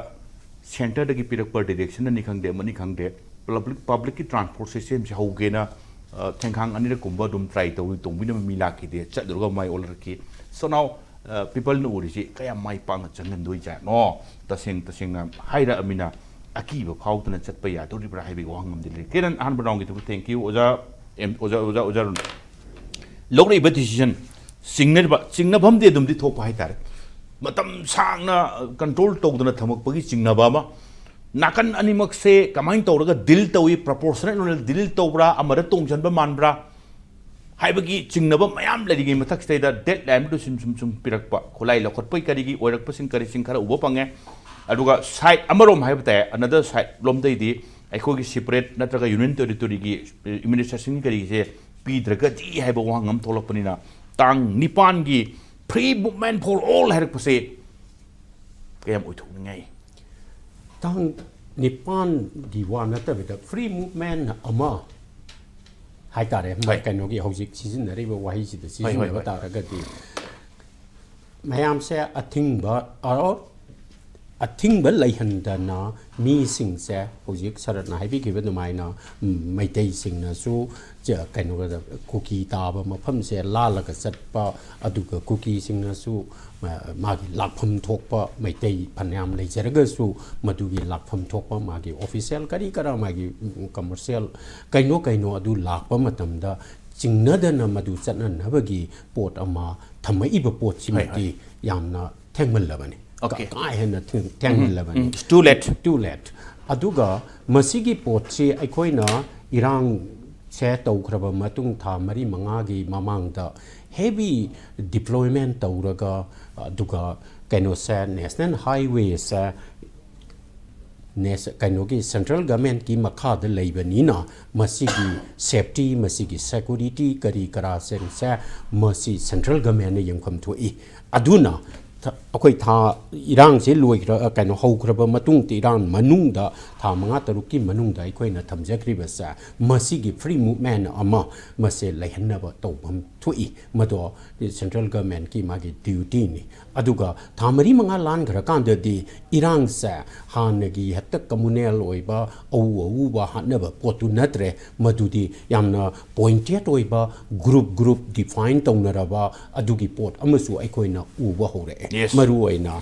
ꯁꯦꯟꯇꯔꯗꯒꯤ ꯄꯤꯔꯛꯄ ꯗꯤꯔꯦꯛꯁꯟꯅꯅꯤ ꯈꯪꯗꯦ, ꯑꯃꯅꯤ ꯈꯪꯗꯦ, ꯄꯕ꯭ꯂꯤꯛ ꯄꯕ꯭ꯂꯤꯛꯀꯤ ꯇ꯭ꯔꯥꯟꯁꯄꯣꯔꯠ ꯁꯤꯁꯇꯦꯝꯁꯦ ꯍꯧꯒꯦꯅ ꯑ, ꯊꯦꯡꯈꯥꯡ ꯑꯅꯤꯔꯛ ꯀꯨꯝꯕ ꯑꯗꯨꯝ ꯇ꯭ꯔꯥꯏ ꯇꯧꯏ, ꯇꯣꯡꯕꯤꯅꯕ ꯃꯤ ꯂꯥꯛꯈꯤꯗꯦ, ꯆꯠꯂꯨꯔꯒ ꯃꯥꯏ ꯑꯣꯜꯂꯛꯈꯤ꯫ ꯁꯣ ꯅꯥꯎ ꯄꯤꯄꯜꯅ ꯎꯔꯤꯁꯤ ꯀꯌꯥꯝ ꯃꯥꯏ ꯄꯥꯛꯅ ꯆꯪꯍꯟꯗꯣꯏꯖꯥꯠꯅꯣ? ꯇꯁꯦꯡ ꯇꯁꯦꯡꯅ ꯍꯥꯏꯔꯛꯑꯃꯤꯅ ꯑꯀꯤꯕ ꯐꯥꯎꯗꯅ ꯆꯠꯄ ꯌꯥꯗꯣꯔꯤꯕ꯭ꯔꯥ ꯍꯥꯏꯕꯒꯤ ꯋꯥꯍꯪ ꯑꯃꯗꯤ ꯂꯩ꯫ ꯀꯤꯔꯟ, ꯑꯍꯥꯟꯕ ꯔꯥꯎꯟꯒꯤꯗꯃꯛ ꯊꯦꯡꯀ꯭ꯌꯨ꯫ ꯑꯣꯖꯥ ꯑꯦꯝ- ꯑꯣꯖꯥ ꯑꯣꯖꯥ ꯑꯣꯖꯥ ꯑꯔꯨꯟ, ꯂꯧꯔꯛꯏꯕ ꯗꯤꯁꯤꯖꯟ ꯆꯤꯡꯅꯔꯤꯕ ꯆꯤꯡꯅꯐꯝꯗꯤ ꯑꯗꯨꯝꯗꯤ ꯊꯣꯛꯄ ꯍꯥꯏꯇꯥꯔꯦ꯫ ꯃꯇꯝ ꯁꯥꯡꯅ ꯀꯟꯇ꯭ꯔꯣꯜ ꯇꯧꯗꯅ ꯊꯝꯃꯛꯄꯒꯤ ꯆꯤꯡꯅꯕ ꯑꯃ, ꯅꯥꯀꯟ ꯑꯅꯤꯃꯛꯁꯦ ꯀꯃꯥꯏꯅ ꯇꯧꯔꯒ ꯗꯤꯜ ꯇꯧꯏ, ꯄ꯭ꯔꯄꯣꯔꯁꯅꯦꯜ ꯑꯣꯏꯅ ꯗꯤꯜ ꯇꯧꯕ꯭ꯔꯥ, ꯑꯃꯗ ꯇꯣꯡꯁꯤꯟꯕ ꯃꯥꯟꯕ꯭ꯔꯥ ꯍꯥꯏꯕꯒꯤ ꯆꯤꯡꯅꯕ ꯃꯌꯥꯝ ꯂꯩꯔꯤꯉꯩ ꯃꯊꯛꯁꯤꯗꯩꯗ ꯗꯦꯠ ꯂꯥꯏꯟꯗꯨ ꯁꯨꯝ ꯁꯨꯝ ꯁꯨꯝ ꯄꯤꯔꯛꯄ, ꯈꯨꯠꯂꯥꯏ ꯂꯧꯈꯠꯄꯩ ꯀꯔꯤꯒꯤ ꯑꯣꯏꯔꯛꯄꯁꯤꯡ ꯀꯔꯤꯁꯤꯡ ꯈꯔ ꯎꯕ ꯐꯪꯉꯦ꯫ ꯑꯗꯨꯒ ꯁꯥꯏꯠ ꯑꯃꯔꯣꯝ ꯍꯥꯏꯕ ꯇꯥꯏ, ꯑꯅꯗꯔ ꯁꯥꯏꯠ ꯂꯣꯝꯗꯩꯗꯤ ꯑꯩꯈꯣꯏꯒꯤ ꯁꯤꯄꯔꯦꯠ ꯅꯠꯇ꯭ꯔꯒ ꯌꯨꯅꯤꯌꯟ ꯇꯦꯔꯤꯇꯣꯔꯤꯒꯤ ꯑꯦꯗꯃꯤꯅꯤꯁꯇ꯭ꯔꯦꯁꯟꯒꯤ ꯀꯔꯤꯒꯤꯁꯦ ꯄꯤꯗ꯭ꯔꯒꯗꯤ ꯍꯥꯏꯕ ꯋꯥꯍꯪ ꯑꯃ ꯊꯣꯛꯂꯛꯄꯅꯤꯅ, ꯇꯥꯡ ꯅꯤꯄꯥꯟꯒꯤ free movement for all ꯍꯥꯏꯔꯛꯄꯁꯦ ꯀꯌꯥꯝ ꯑꯣꯏꯊꯣꯛꯅꯤꯡꯉꯥꯏ? ꯇꯥꯡ ꯅꯤꯄꯥꯟꯒꯤ ꯋꯥ ꯅꯠꯇꯕꯤꯗ, ꯐ꯭ꯔꯤ ꯃꯨꯚꯃꯦꯟ ꯑꯃ ꯍꯥꯏꯇꯥꯔꯦ, ꯃ- ꯍꯣꯏ꯫ ꯀꯩꯅꯣꯒꯤ ꯍꯧꯖꯤꯛ ꯁꯤꯖꯤꯟꯅꯔꯤꯕ ꯋꯥꯍꯩꯁꯤꯗ ꯍꯣꯏ, ꯍꯣꯏ, ꯁꯤꯖꯤꯟꯅꯕ ꯍꯣꯏ꯫ ꯇꯥꯔꯒꯗꯤ, ꯃꯌꯥꯝꯁꯦ ꯑꯊꯤꯡꯕ, ꯑꯣꯔ ꯑꯊꯤꯡꯕ ꯂꯩꯍꯟꯗꯅ ꯃꯤꯁꯤꯡꯁꯦ, ꯍꯧꯖꯤꯛ ꯁꯔꯠꯅ ꯍꯥꯏꯕꯤꯈꯤꯕ ꯑꯗꯨꯃꯥꯏꯅ, ꯎꯝ, ꯃꯩꯇꯩꯁꯤꯡꯅꯁꯨ ꯆ- ꯀꯩꯅꯣꯗ, ꯀꯨꯀꯤ ꯇꯥꯕ ꯃꯐꯝꯁꯦ ꯂꯥꯜꯂꯒ ꯆꯠꯄ, ꯑꯗꯨꯒ ꯀꯨꯀꯤꯁꯤꯡꯅꯁꯨ, ꯑ, ꯃꯥꯒꯤ ꯂꯥꯛꯐꯝ ꯊꯣꯛꯄ, ꯃꯩꯇꯩ ꯐꯅꯌꯥꯝ ꯂꯩꯖꯔꯒꯁꯨ ꯃꯗꯨꯒꯤ ꯂꯥꯛꯐꯝ ꯊꯣꯛꯄ ꯃꯥꯒꯤ ꯑꯣꯐꯤꯁꯦꯜ ꯀꯔꯤ ꯀꯔꯥ, ꯃꯥꯒꯤ, ꯎꯝ, ꯀꯃꯔꯁꯤꯌꯦꯜ ꯀꯩꯅꯣ ꯀꯩꯅꯣ ꯑꯗꯨ ꯂꯥꯛꯄ ꯃꯇꯝꯗ ꯆꯤꯡꯅꯗꯅ ꯃꯗꯨ ꯆꯠꯅꯅꯕꯒꯤ ꯄꯣꯠ ꯑꯃ ꯊꯝꯃꯛꯏꯕ ꯄꯣꯠꯁꯤꯃꯗꯤ ꯍꯣꯏ, ꯌꯥꯝꯅ ꯊꯦꯡꯃꯜꯂꯕꯅꯤ꯫ Okay. ꯀꯥ ꯍꯦꯟꯅ ꯊꯦꯡ- ꯊꯦꯡꯍꯜꯂꯕꯅꯤ꯫ It's too late. Too late. ꯑꯗꯨꯒ ꯃꯁꯤꯒꯤ ꯄꯣꯠꯁꯤ ꯑꯩꯈꯣꯏꯅ ꯏꯔꯥꯡꯁꯦ ꯇꯧꯈ꯭ꯔꯕ ꯃꯇꯨꯡ, ꯊꯥ ꯃꯔꯤ ꯃꯉꯥꯒꯤ ꯃꯃꯥꯡꯗ heavy deployment ꯇꯧꯔꯒ, ꯑꯗꯨꯒ ꯀꯩꯅꯣꯁꯦ, national highwayꯁꯦ ꯅꯦꯁ- ꯀꯩꯅꯣꯒꯤ central governmentꯀꯤ ꯃꯈꯥꯗ ꯂꯩꯕꯅꯤꯅ, ꯃꯁꯤꯒꯤ safety, ꯃꯁꯤꯒꯤ security ꯀꯔꯤ ꯀꯔꯥꯁꯤꯡꯁꯦ ꯃꯁꯤ central governmentꯅ ꯌꯦꯡꯐꯝ ꯊꯣꯛꯏ꯫ ꯑꯗꯨꯅ ꯊ- ꯑꯩꯈꯣꯏ ꯊꯥ ꯏꯔꯥꯡꯁꯦ ꯂꯣꯏꯈ꯭ꯔ- ꯀꯩꯅꯣ, ꯍꯧꯈ꯭ꯔꯕ ꯃꯇꯨꯡ, ꯏꯔꯥꯡ ꯃꯅꯨꯡꯗ ꯊꯥ ꯃꯉꯥ ꯇꯔꯨꯛꯀꯤ ꯃꯅꯨꯡꯗ ꯑꯩꯈꯣꯏꯅ ꯊꯝꯖꯈ꯭ꯔꯤꯕꯁꯦ, ꯃꯁꯤꯒꯤ free movement ꯑꯃ ꯃꯁꯦ ꯂꯩꯍꯟꯅꯕ ꯇꯧꯐꯝ ꯊꯣꯛꯏ꯫ ꯃꯗꯣ central governmentꯀꯤ ꯃꯥꯒꯤ dutyꯅꯤ꯫ ꯑꯗꯨꯒ ꯊꯥ ꯃꯔꯤ ꯃꯉꯥ ꯂꯥꯟꯈ꯭ꯔꯀꯥꯟꯗꯗꯤ ꯏꯔꯥꯡꯁꯦ ꯍꯥꯟꯅꯒꯤ ꯍꯦꯛꯇ communal ꯑꯣꯏꯕ, ꯑꯎ ꯑꯎꯕ ꯍꯥꯠꯅꯕ ꯄꯣꯠꯇꯨ ꯅꯠꯇ꯭ꯔꯦ꯫ ꯃꯗꯨꯗꯤ ꯌꯥꯝꯅ pointed ꯑꯣꯏꯕ, group group define ꯇꯧꯅꯔꯕ ꯑꯗꯨꯒꯤ ꯄꯣꯠ ꯑꯃꯁꯨ ꯑꯩꯈꯣꯏꯅ ꯎꯕ ꯍꯧꯔꯛꯑꯦ꯫ Yes. ꯃꯔꯨꯑꯣꯏꯅ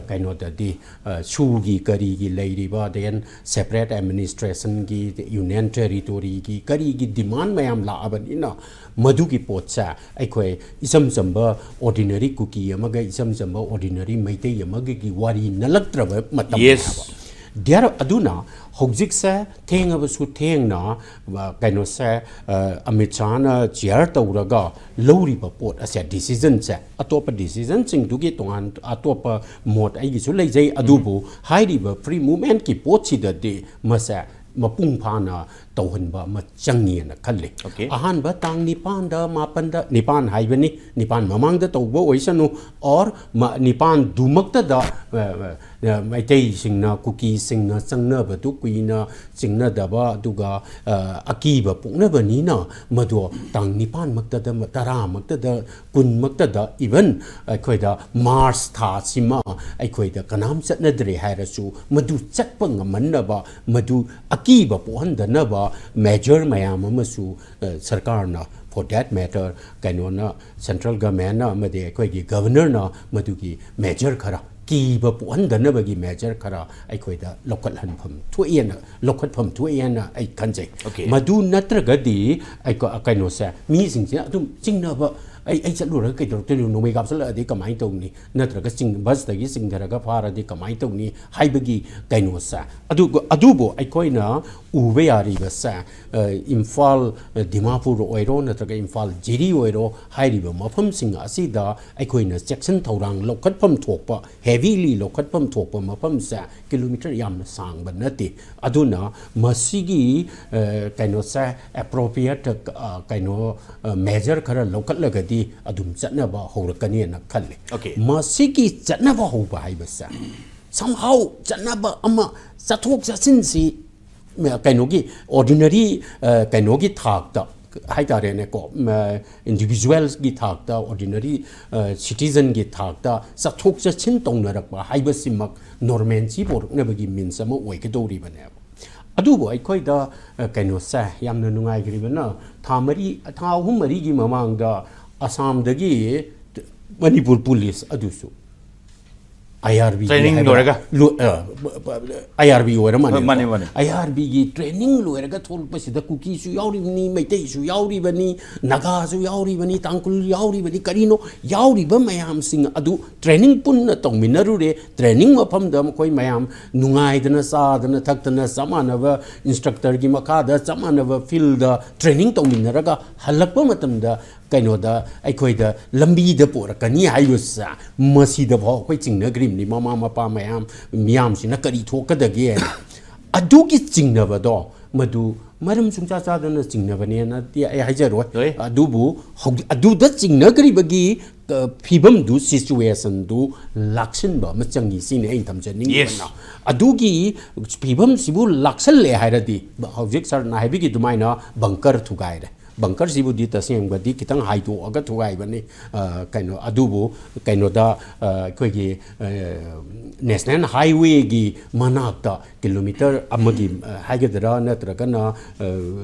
ꯀꯩꯅꯣꯗꯗꯤ, ꯑ, ꯁꯨꯒꯤ ꯀꯔꯤꯒꯤ ꯂꯩꯔꯤꯕ, then separate administrationꯒꯤ, union territoryꯒꯤ ꯀꯔꯤꯒꯤ demand ꯃꯌꯥꯝ ꯂꯥꯛꯑꯕꯅꯤꯅ, ꯃꯗꯨꯒꯤ ꯄꯣꯠꯁꯦ ꯑꯩꯈꯣꯏ ꯏꯆꯝ ꯆꯝꯕ ordinary ꯀꯨꯀꯤ ꯑꯃꯒ ꯏꯆꯝ ꯆꯝꯕ ordinary ꯃꯩꯇꯩ ꯑꯃꯒꯤ ꯋꯥꯔꯤ ꯅꯠꯂꯛꯇ꯭ꯔꯕ ꯃꯇꯝ Yes. ꯍꯥꯏꯕ꯫ There- ꯑꯗꯨꯅ ꯍꯧꯖꯤꯛꯁꯦ ꯊꯦꯡꯉꯕꯁꯨ ꯊꯦꯡꯅ, ꯑ, ꯀꯩꯅꯣꯁꯦ, ꯑ, ꯑꯃꯤꯠ ꯁꯥꯍꯅ chair ꯇꯧꯔꯒ ꯂꯧꯔꯤꯕ ꯄꯣꯠ ꯑꯁꯦ, decisionꯁꯦ, ꯑꯇꯣꯞꯄ decisionꯁꯤꯡꯗꯨꯒꯤ ꯇꯣꯉꯥꯟ ꯑꯇꯣꯞꯄ ꯃꯣꯠ ꯑꯩꯒꯤꯁꯨ ꯂꯩꯖꯩ, ꯑꯗꯨꯕꯨ ꯍꯥꯏꯔꯤꯕ free movementꯀꯤ ꯄꯣꯠꯁꯤꯗꯗꯤ ꯃꯁꯦ ꯃꯄꯨꯡ ꯐꯥꯅ ꯇꯧꯍꯟꯕ ꯑꯃ ꯆꯪꯉꯦꯅ ꯈꯜꯂꯤ꯫ Okay. ꯑꯍꯥꯟꯕ ꯇꯥꯡ ꯅꯤꯄꯥꯟꯗ, ꯃꯥꯄꯟꯗ, ꯅꯤꯄꯥꯟ ꯍꯥꯏꯕꯅꯤ, ꯅꯤꯄꯥꯟ ꯃꯃꯥꯡꯗ ꯇꯧꯕ ꯑꯣꯏꯁꯅꯨ, or ꯃ- ꯅꯤꯄꯥꯟꯗꯨꯃꯛꯇꯗ, ꯑ, ꯑ, ꯃꯩꯇꯩꯁꯤꯡꯅ, ꯀꯨꯀꯤꯁꯤꯡꯅ ꯆꯪꯅꯕꯗꯨ ꯀꯨꯏꯅ ꯆꯤꯡꯅꯗꯕ, ꯑꯗꯨꯒ, ꯑ, ꯑꯀꯤꯕ ꯄꯣꯛꯅꯕꯅꯤꯅ, ꯃꯗꯣ ꯇꯥꯡ ꯅꯤꯄꯥꯟꯃꯛꯇꯗ, ꯇꯔꯥꯃꯛꯇꯗ, ꯀꯨꯟꯃꯛꯇꯗ, even ꯑꯩꯈꯣꯏꯗ March ꯊꯥꯁꯤꯃ ꯑꯩꯈꯣꯏꯗ ꯀꯅꯥꯝ ꯆꯠꯅꯗ꯭ꯔꯦ ꯍꯥꯏꯔꯁꯨ, ꯃꯗꯨ ꯆꯠꯄ ꯉꯝꯍꯟꯅꯕ, ꯃꯗꯨ ꯑꯀꯤꯕ ꯄꯣꯛꯍꯟꯗꯅꯕ measure ꯃꯌꯥꯝ ꯑꯃꯁꯨ, ꯑ, ꯁꯔꯀꯥꯔꯅ, for that matter, ꯀꯩꯅꯣꯅ, central governmentꯅ ꯑꯃꯗꯤ ꯑꯩꯈꯣꯏꯒꯤ governorꯅ ꯃꯗꯨꯒꯤ measure ꯈꯔ, ꯀꯤꯕ ꯄꯣꯛꯍꯟꯗꯅꯕꯒꯤ measure ꯈꯔ ꯑꯩꯈꯣꯏꯗ ꯂꯧꯈꯠꯍꯟꯐꯝ ꯊꯣꯛꯑꯦꯅ, ꯂꯧꯈꯠꯐꯝ ꯊꯣꯛꯑꯦꯅ ꯑꯩ ꯈꯟꯖꯩ꯫ Okay. ꯃꯗꯨ ꯅꯠꯇ꯭ꯔꯒꯗꯤ ꯑꯩꯈꯣ- ꯀꯩꯅꯣꯁꯦ, ꯃꯤꯁꯤꯡꯁꯦ ꯑꯗꯨꯝ ꯆꯤꯡꯅꯕ, ꯑꯩ ꯑꯩ ꯆꯠꯂꯨꯔꯒ ꯀꯩꯗꯧꯔꯛꯇꯣꯏꯅꯣ? ꯅꯣꯡꯃꯩ ꯀꯥꯞꯁꯤꯜꯂꯛꯑꯗꯤ ꯀꯃꯥꯏꯅ ꯇꯧꯅꯤ? ꯅꯠꯇ꯭ꯔꯒ ꯆꯤꯡ ꯕꯁꯇꯒꯤ ꯆꯤꯡꯊꯔꯒ ꯐꯥꯔꯗꯤ ꯀꯃꯥꯏꯅ ꯇꯧꯅꯤ ꯍꯥꯏꯕꯒꯤ ꯀꯩꯅꯣꯁꯦ꯫ ꯑꯗꯨ ꯑꯗꯨꯕꯨ ꯑꯩꯈꯣꯏꯅ ꯎꯕ ꯌꯥꯔꯤꯕꯁꯦ, ꯑ, ꯏꯝꯐꯥꯜ, ꯑ, ꯗꯤꯃꯥꯄꯨꯔ ꯑꯣꯏꯔꯣ, ꯅꯠꯇ꯭ꯔꯒ ꯏꯝꯐꯥꯜ ꯖꯤꯔꯤ ꯑꯣꯏꯔꯣ, ꯍꯥꯏꯔꯤꯕ ꯃꯐꯝꯁꯤꯡ ꯑꯁꯤꯗ ꯑꯩꯈꯣꯏꯅ ꯆꯦꯛꯁꯤꯟ ꯊꯧꯔꯥꯡ ꯂꯧꯈꯠꯐꯝ ꯊꯣꯛꯄ, heavily ꯂꯧꯈꯠꯐꯝ ꯊꯣꯛꯄ ꯃꯐꯝꯁꯦ ꯀꯤꯂꯣꯃꯤꯇꯔ ꯌꯥꯝꯅ ꯁꯥꯡꯕ ꯅꯠꯇꯦ꯫ ꯑꯗꯨꯅ ꯃꯁꯤꯒꯤ, ꯑ, ꯀꯩꯅꯣꯁꯦ, appropriate, ꯑ, ꯀꯩꯅꯣ, ꯑ, measure ꯈꯔ ꯂꯧꯈꯠꯂꯒꯗꯤ ꯑꯗꯨꯝ ꯆꯠꯅꯕ ꯍꯧꯔꯛꯀꯅꯤꯅ ꯈꯜꯂꯤ꯫ Okay. ꯃꯁꯤꯒꯤ ꯆꯠꯅꯕ ꯍꯧꯕ ꯍꯥꯏꯕꯁꯦ, somehow ꯆꯠꯅꯕ ꯑꯃ, ꯆꯠꯊꯣꯛ ꯆꯠꯁꯤꯟꯁꯤ, ꯃ-, ꯀꯩꯅꯣꯒꯤ ordinary, ꯑ, ꯀꯩꯅꯣꯒꯤ ꯊꯥꯛꯇ ꯍꯥꯏꯇꯥꯔꯦꯅꯦꯀꯣ, ꯃ-, individualꯒꯤ ꯊꯥꯛꯇ, ordinary, ꯑ, citizenꯒꯤ ꯊꯥꯛꯇ ꯆꯠꯊꯣꯛ ꯆꯠꯁꯤꯟ ꯇꯧꯅꯔꯛꯄ ꯍꯥꯏꯕꯁꯤꯃꯛ normalcy ꯄꯨꯔꯛꯅꯕꯒꯤ means ꯑꯃ ꯑꯣꯏꯒꯗꯧꯔꯤꯕꯅꯦꯕ꯫ ꯑꯗꯨꯕꯨ ꯑꯩꯈꯣꯏꯗ, ꯑ, ꯀꯩꯅꯣꯁꯦ ꯌꯥꯝꯅ ꯅꯨꯡꯉꯥꯏꯈ꯭ꯔꯤꯕꯅ, ꯊꯥ ꯃꯔꯤ, ꯊꯥ ꯑꯍꯨꯝ ꯃꯔꯤꯒꯤ ꯃꯃꯥꯡꯗ ꯑꯁꯥꯝꯗꯒꯤ ꯃꯅꯤꯄꯨꯔ ꯄꯨꯂꯤꯁ ꯑꯗꯨꯁꯨ IRB Training ꯍꯥꯏꯕ ꯂꯣꯏꯔꯒ? ꯂꯣ-, ꯑ, ꯕ-, ꯕ-, IRB ꯑꯣꯏꯔ ꯃꯥꯜꯂꯦ꯫ ꯃꯥꯅꯦ, ꯃꯥꯅꯦ꯫ IRBꯒꯤ training ꯂꯣꯏꯔꯒ ꯊꯣꯛꯂꯛꯄꯁꯤꯗ ꯀꯨꯀꯤꯁꯨ ꯌꯥꯎꯔꯤꯕꯅꯤ, ꯃꯩꯇꯩꯁꯨ ꯌꯥꯎꯔꯤꯕꯅꯤ, ꯅꯥꯒꯥꯁꯨ ꯌꯥꯎꯔꯤꯕꯅꯤ, ꯇꯥꯡꯈꯨꯜ ꯌꯥꯎꯔꯤꯕꯅꯤ, ꯀꯔꯤꯅꯣ ꯌꯥꯎꯔꯤꯕ ꯃꯌꯥꯝꯁꯤꯡ ꯑꯗꯨ training ꯄꯨꯟꯅ ꯇꯧꯃꯤꯟꯅꯔꯨꯔꯦ꯫ Training ꯃꯐꯝꯗ ꯃꯈꯣꯏ ꯃꯌꯥꯝ ꯅꯨꯡꯉꯥꯏꯗꯅ ꯆꯥꯗꯅ ꯊꯛꯇꯅ ꯆꯞ ꯃꯥꯟꯅꯕ instructorꯒꯤ ꯃꯈꯥꯗ ꯆꯞ ꯃꯥꯟꯅꯕ fieldꯗ training ꯇꯧꯃꯤꯟꯅꯔꯒ ꯍꯜꯂꯛꯄ ꯃꯇꯝꯗ ꯀꯩꯅꯣꯗ ꯑꯩꯈꯣꯏꯗ ꯂꯝꯕꯤꯗ ꯄꯣꯔꯛꯀꯅꯤ ꯍꯥꯏꯕꯁꯦ, ꯃꯁꯤꯗꯐꯥꯎ ꯑꯩꯈꯣꯏ ꯆꯤꯡꯅꯈ꯭ꯔꯤꯕꯅꯤ꯫ ꯃꯃꯥ ꯃꯄꯥ ꯃꯌꯥꯝ, ꯃꯤꯌꯥꯝꯁꯤꯅ ꯀꯔꯤ ꯊꯣꯛꯀꯗꯒꯦ ꯍꯥꯏꯅ꯫ ꯑꯗꯨꯒꯤ ꯆꯤꯡꯅꯕꯗꯣ ꯃꯗꯨ ꯃꯔꯝ ꯁꯨꯡꯆꯥ ꯆꯥꯗꯅ ꯆꯤꯡꯅꯕꯅꯦꯅꯗꯤ ꯑꯩ ꯍꯥꯏꯖꯔꯣꯏ꯫ ꯍꯣꯏ꯫ ꯑꯗꯨꯕꯨ ꯍꯧꯖꯤꯛ ꯑꯗꯨꯗ ꯆꯤꯡꯅꯈ꯭ꯔꯤꯕꯒꯤ, ꯑ, ꯐꯤꯕꯝꯗꯨ, situationꯗꯨ ꯂꯥꯛꯁꯤꯟꯕ ꯑꯃ ꯆꯪꯉꯤ, ꯁꯤꯅꯤ ꯑꯩꯅ ꯊꯝꯖꯅꯤꯡꯉꯤꯕꯅ꯫ Yes. ꯑꯗꯨꯒꯤ ꯐꯤꯕꯝꯁꯤꯕꯨ ꯂꯥꯛꯁꯜꯂꯦ ꯍꯥꯏꯔꯗꯤ, ꯍꯧꯖꯤꯛ ꯁꯥꯔꯅ ꯍꯥꯏꯕꯤꯈꯤ ꯑꯗꯨꯃꯥꯏꯅ bunker ꯊꯨꯒꯥꯏꯔꯦ꯫ Bunkerꯁꯤꯕꯨꯗꯤ ꯇꯁꯦꯡꯕꯗꯤ ꯈꯤꯇꯪ ꯍꯥꯏꯗꯣꯛꯑꯒ ꯊꯨꯒꯥꯏꯕꯅꯤ꯫ ꯑ, ꯀꯩꯅꯣ, ꯑꯗꯨꯕꯨ ꯀꯩꯅꯣꯗ, ꯑ, ꯑꯩꯈꯣꯏꯒꯤ, ꯑ, national highwayꯒꯤ ꯃꯅꯥꯛꯇ kilometre ꯑꯃꯒꯤ, ꯑ, ꯍꯥꯏꯒꯗ꯭ꯔꯥ, ꯅꯠꯇ꯭ꯔꯒꯅ, ꯑ,